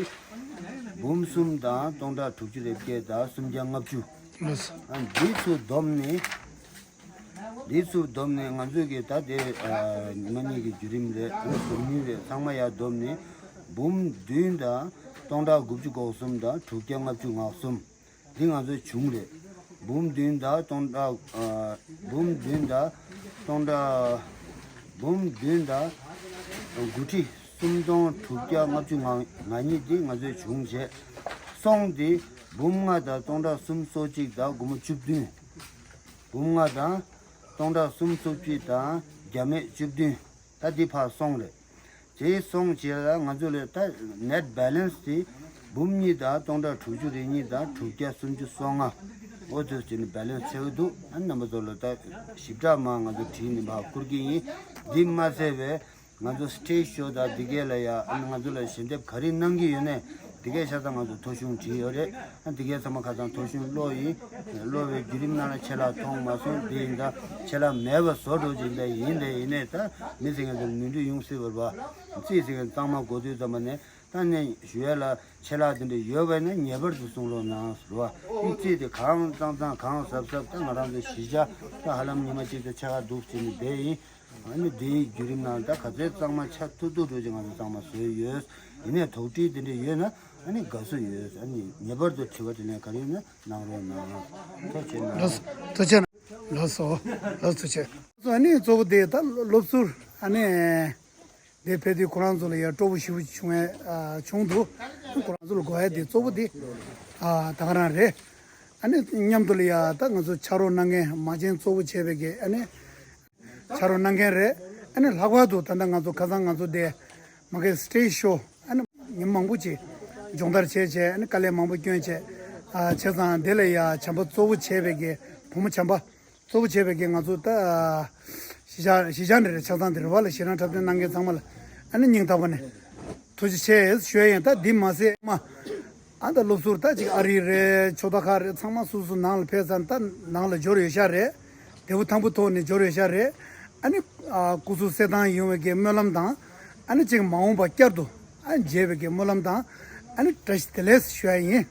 འབུམ་གསུམ་དང་སྟོང་ཕྲག་དྲུག་ཅུ་རེ་བརྒྱད་དང་སུམ་བརྒྱ་ལྔ་བཅུ། ལགས་སོ། ཨ་འདི་ཚོ་བསྡོམས་ནས། འདི་ཚོ་བསྡོམས་ནས་ང་ཚོས་ཀྱི་ད་དེ་ཨ་ཉི་མ་གཉིས་ཀྱི་བརྒྱུད་རིམ་རེད། ཨ་ནི་ཟུར་དངུལ་རེད། ཚང་མ་ཡར་བསྡོམས་ནས་འབུམ་བདུན་དང་སྟོང་ཕྲག་དགུ་བཅུ་གོ་གསུམ་དང་དྲུག་བརྒྱ་ལྔ་བཅུ་ང་གསུམ། འདི་ང་ཚོའི་བྱུང་རེད། འབུམ་བདུན་དང་སྟོང་ཕྲག་ཨ་འབུམ་བདུན་དང་སྟོང་ཕྲག་འབུམ་བདུན་དང་དགུ་ཁྲི་སུམ་སྟོང་དྲུག་བརྒྱ་ལྔ་བཅུ་ང་ང་གཉིས་འདི་ང་ཚོའི་བྱུང་བྱས། སོང་འདི་འབུམ་ལྔ་དང་སྟོང་ཕྲག་སུམ་སོ་གཅིག་དང་སྒོར་མོ་བཅུ་བདུན། འབུམ་ལྔ་དང་སྟོང་ཕྲག་སུམ་སོ་གཅིག་དང་བརྒྱ་མེད་བཅུ་བདུན། ད་འདི་ཕར་སོང་རེད། དེ་སོང་རྗེས་ལ་ང་ཚོ་ལ་ད་ནེཊ་བེ་ལེན་སི་དེ་འབུམ་གཉིས་དང་སྟོང་ཕྲག་དྲུག་ཅུ་རེ་གཉིས་དང་དྲུག་བརྒྱ་སུམ་ཅུ་སོ་ལྔ། འོ་དེ་བྱས་ནས་བེ་ལེན་སི་ཆགས་ཀྱི་འདུག་ཨ་རྣམ་པ་ཚོ་ལ་ད་ཞིབ་ཕྲ་མ་ང་ཚོ་བྲིས་ནས་ཕར་བསྐུར་གྱི་ཡིན། འདི་མ་ཟད་པའི་ང་ཚོ་སི་ཊེ་ཇི་ཤོ་དང་འདི་གས་ལ་ཡ་ཨ་ནི་ང་ཚོ་ལ་ཞལ་འདེབས་ག་རེ་གནང་གི་ཡོད་ནས་འདི་གས་ཆ་ཚང་ང་ཚོ་ཐོ་གཞུང་བྲིས་ཡོད་རེད། ཨ་འདི་གས་ཚང་མ་ཁ་སང་ཐོ་གཞུང་ཀློག་ཡིན། ཀློག་པའི་བརྒྱུད་རིམ་ནང་ལ་ཆད་ལྷག་མཐོང་མ་སོང་། དེ་ཡིན་ད་ཆད་ལྷག་མེད་པ་བཟོ་འགྲོ་བཞིན་པ་ཡིན། དེ་ཡིན་ནས་ད་མི་ཟེར་མཁན་ཚོ་ནོར་འཁྲུལ་ཡོང་སྲིད་པ་རེད་པ། རྩིས་ཟེར་མཁན་གཙང་མ་གོ་དུས་ཙམ་པ་ནས་ད་ནས་ཞུ་ཡ་ལ་ཆད་ལྷག་དེ་འདྲ་ཡོད་པ་ཡིན་ན་ངེས་པར་དུ་གསུང་རོགས་གནང་ཟེར་བ། ཨ་རྩིས་དེ་གང་གཙང་གཙང་གང་ཟབ་ཟབ་ད་ང་རང་ཚོ་གཞིས་ཆགས་ད་ཧ་ལམ་ཉི་མ་གཅིག་ཙམ་ཕྱེད་ཀ་འདུག་བྱས་ནས་བསྡད་ཡིན། ཨ་ནི་དེའི་བརྒྱུད་རིམ་ནང་ད་ག་ཚོད་གཙང་མ་ཆགས་ཐུབ་ཐུབ་འགྲོ་ཅིག་ང་ཚོ་གཙང་མ་བཟོས་ཡོད། ཡིན་ནའི་དོགས་འདྲི་དེ་འདྲ་ཡོད་ན་ཨ་ནི་དགའ་བསུ་ཡོད། ཨ་ནི་ངེས་པར་དུ་དྲི་བ་དྲིས་ལན་ག་རེ་ཡོད་ན་གནང་རོགས་གནང་། ཐུགས་རྗེ་གནང་། ལགས་སོ། ཐུགས་རྗེ་གནང་། ལགས་སོ། ལགས་སོ། ཐུགས་རྗེ་གནང་། ཨ་ནི་གཙོ་བོ་དེ་ད་སློབ་ཟུར་ཨ་ནི་དེ་ཕེབས་དུས་ཁོ་རང་ཚོ་ལ་ཡ་སྤྲོ་པོ་ཞེ་པོ་བྱུང་བས་ཨ་བྱུང་འདུག་ཁོ་རང་ཚོ་ལ་དགོས་ཡ་དེ་གཙོ་བོ་དེ་ཨ་ད་ག་རང་རེད། ཨ་ནི་མཉམ་དུ་ལ་ཡ་ད་ང་ཚོ་ཕྱག་རོགས་གནང་མཁན་མ་བྱན་གཙོ་བོ་བྱས་པའི་གི་ཨ་ནི། ཕྱག་རོགས་གནང་མཁན་རེད། ཨ་ནི་ལྷག་པར་དུ་ད་ལྟ་ང་ཚོ་ཁ་སང་ང་ཚོ་དེ་མ་གི་སི་ཊེ་ཇི་ཤོ་ཨ་ནི་ཉིན་མང་པོ་ཅིག་སྦྱོང་བརྡར་བྱས་བྱས་ཨ་ནི་དཀའ་ལས་མང་པོ་བསྐྱོན་བྱས་ཨ་བྱས་ཙང་དེ་ལ་ཡ་བྱམས་པ་གཙོ་བོ་བྱས་པའི་གི་བུ་མོ་བྱམས་པ་གཙོ་བོ་བྱས་པའི་གི་ང་ཚོ་ད་གཞིས་ཆགས་གཞིས་ཆགས་འདི་རེད། ཆ་ཚང་འདི་རེད་བ་ལ་ཞེ་དྲག་འཁྲབ་སྟོན་གནང་མཁན་ཚང་མ་ལ་ཨ་ནི་སྙིང་ཐག་པ་ནས་ཐུགས་རྗེ་ཆེ་ཞུ་ཡ་ཡིན། ད་འདི་མ་ཟད་མ། ཨ་ད་སློབ་ཟུར་ད་ཅིག་ཨ་རི་རེད། ཕྱོགས་མཐའ་ཁག་རེད། ཚང་མ་སོ་སོ་ནང་ལ་ཕེབས་ཙང་ད་ནང་ལ་འབྱོར་ཡོད་ཤག་རེད། དེ་བོ་ཐང་བུ་ཐོག་ནས་འབྱོར་ཡོད་ཤག་རེད། ཨ་ནི་ཨ་སྐུ་གཟུགས་གསལ་ཐང་ཡོང་བའི་གི་སྨོན་ལམ་དང་། ཨ་ནི་ཅིག་མ་འོངས་པ་བསྐྱར་དུ་ཨ་མཇལ་བའི་གི་སྨོན་ལམ་དང་། ཨ་ནི་བཀྲ་ཤིས་བདེ་ལེགས་ཞུ་ཡ་ཡིན།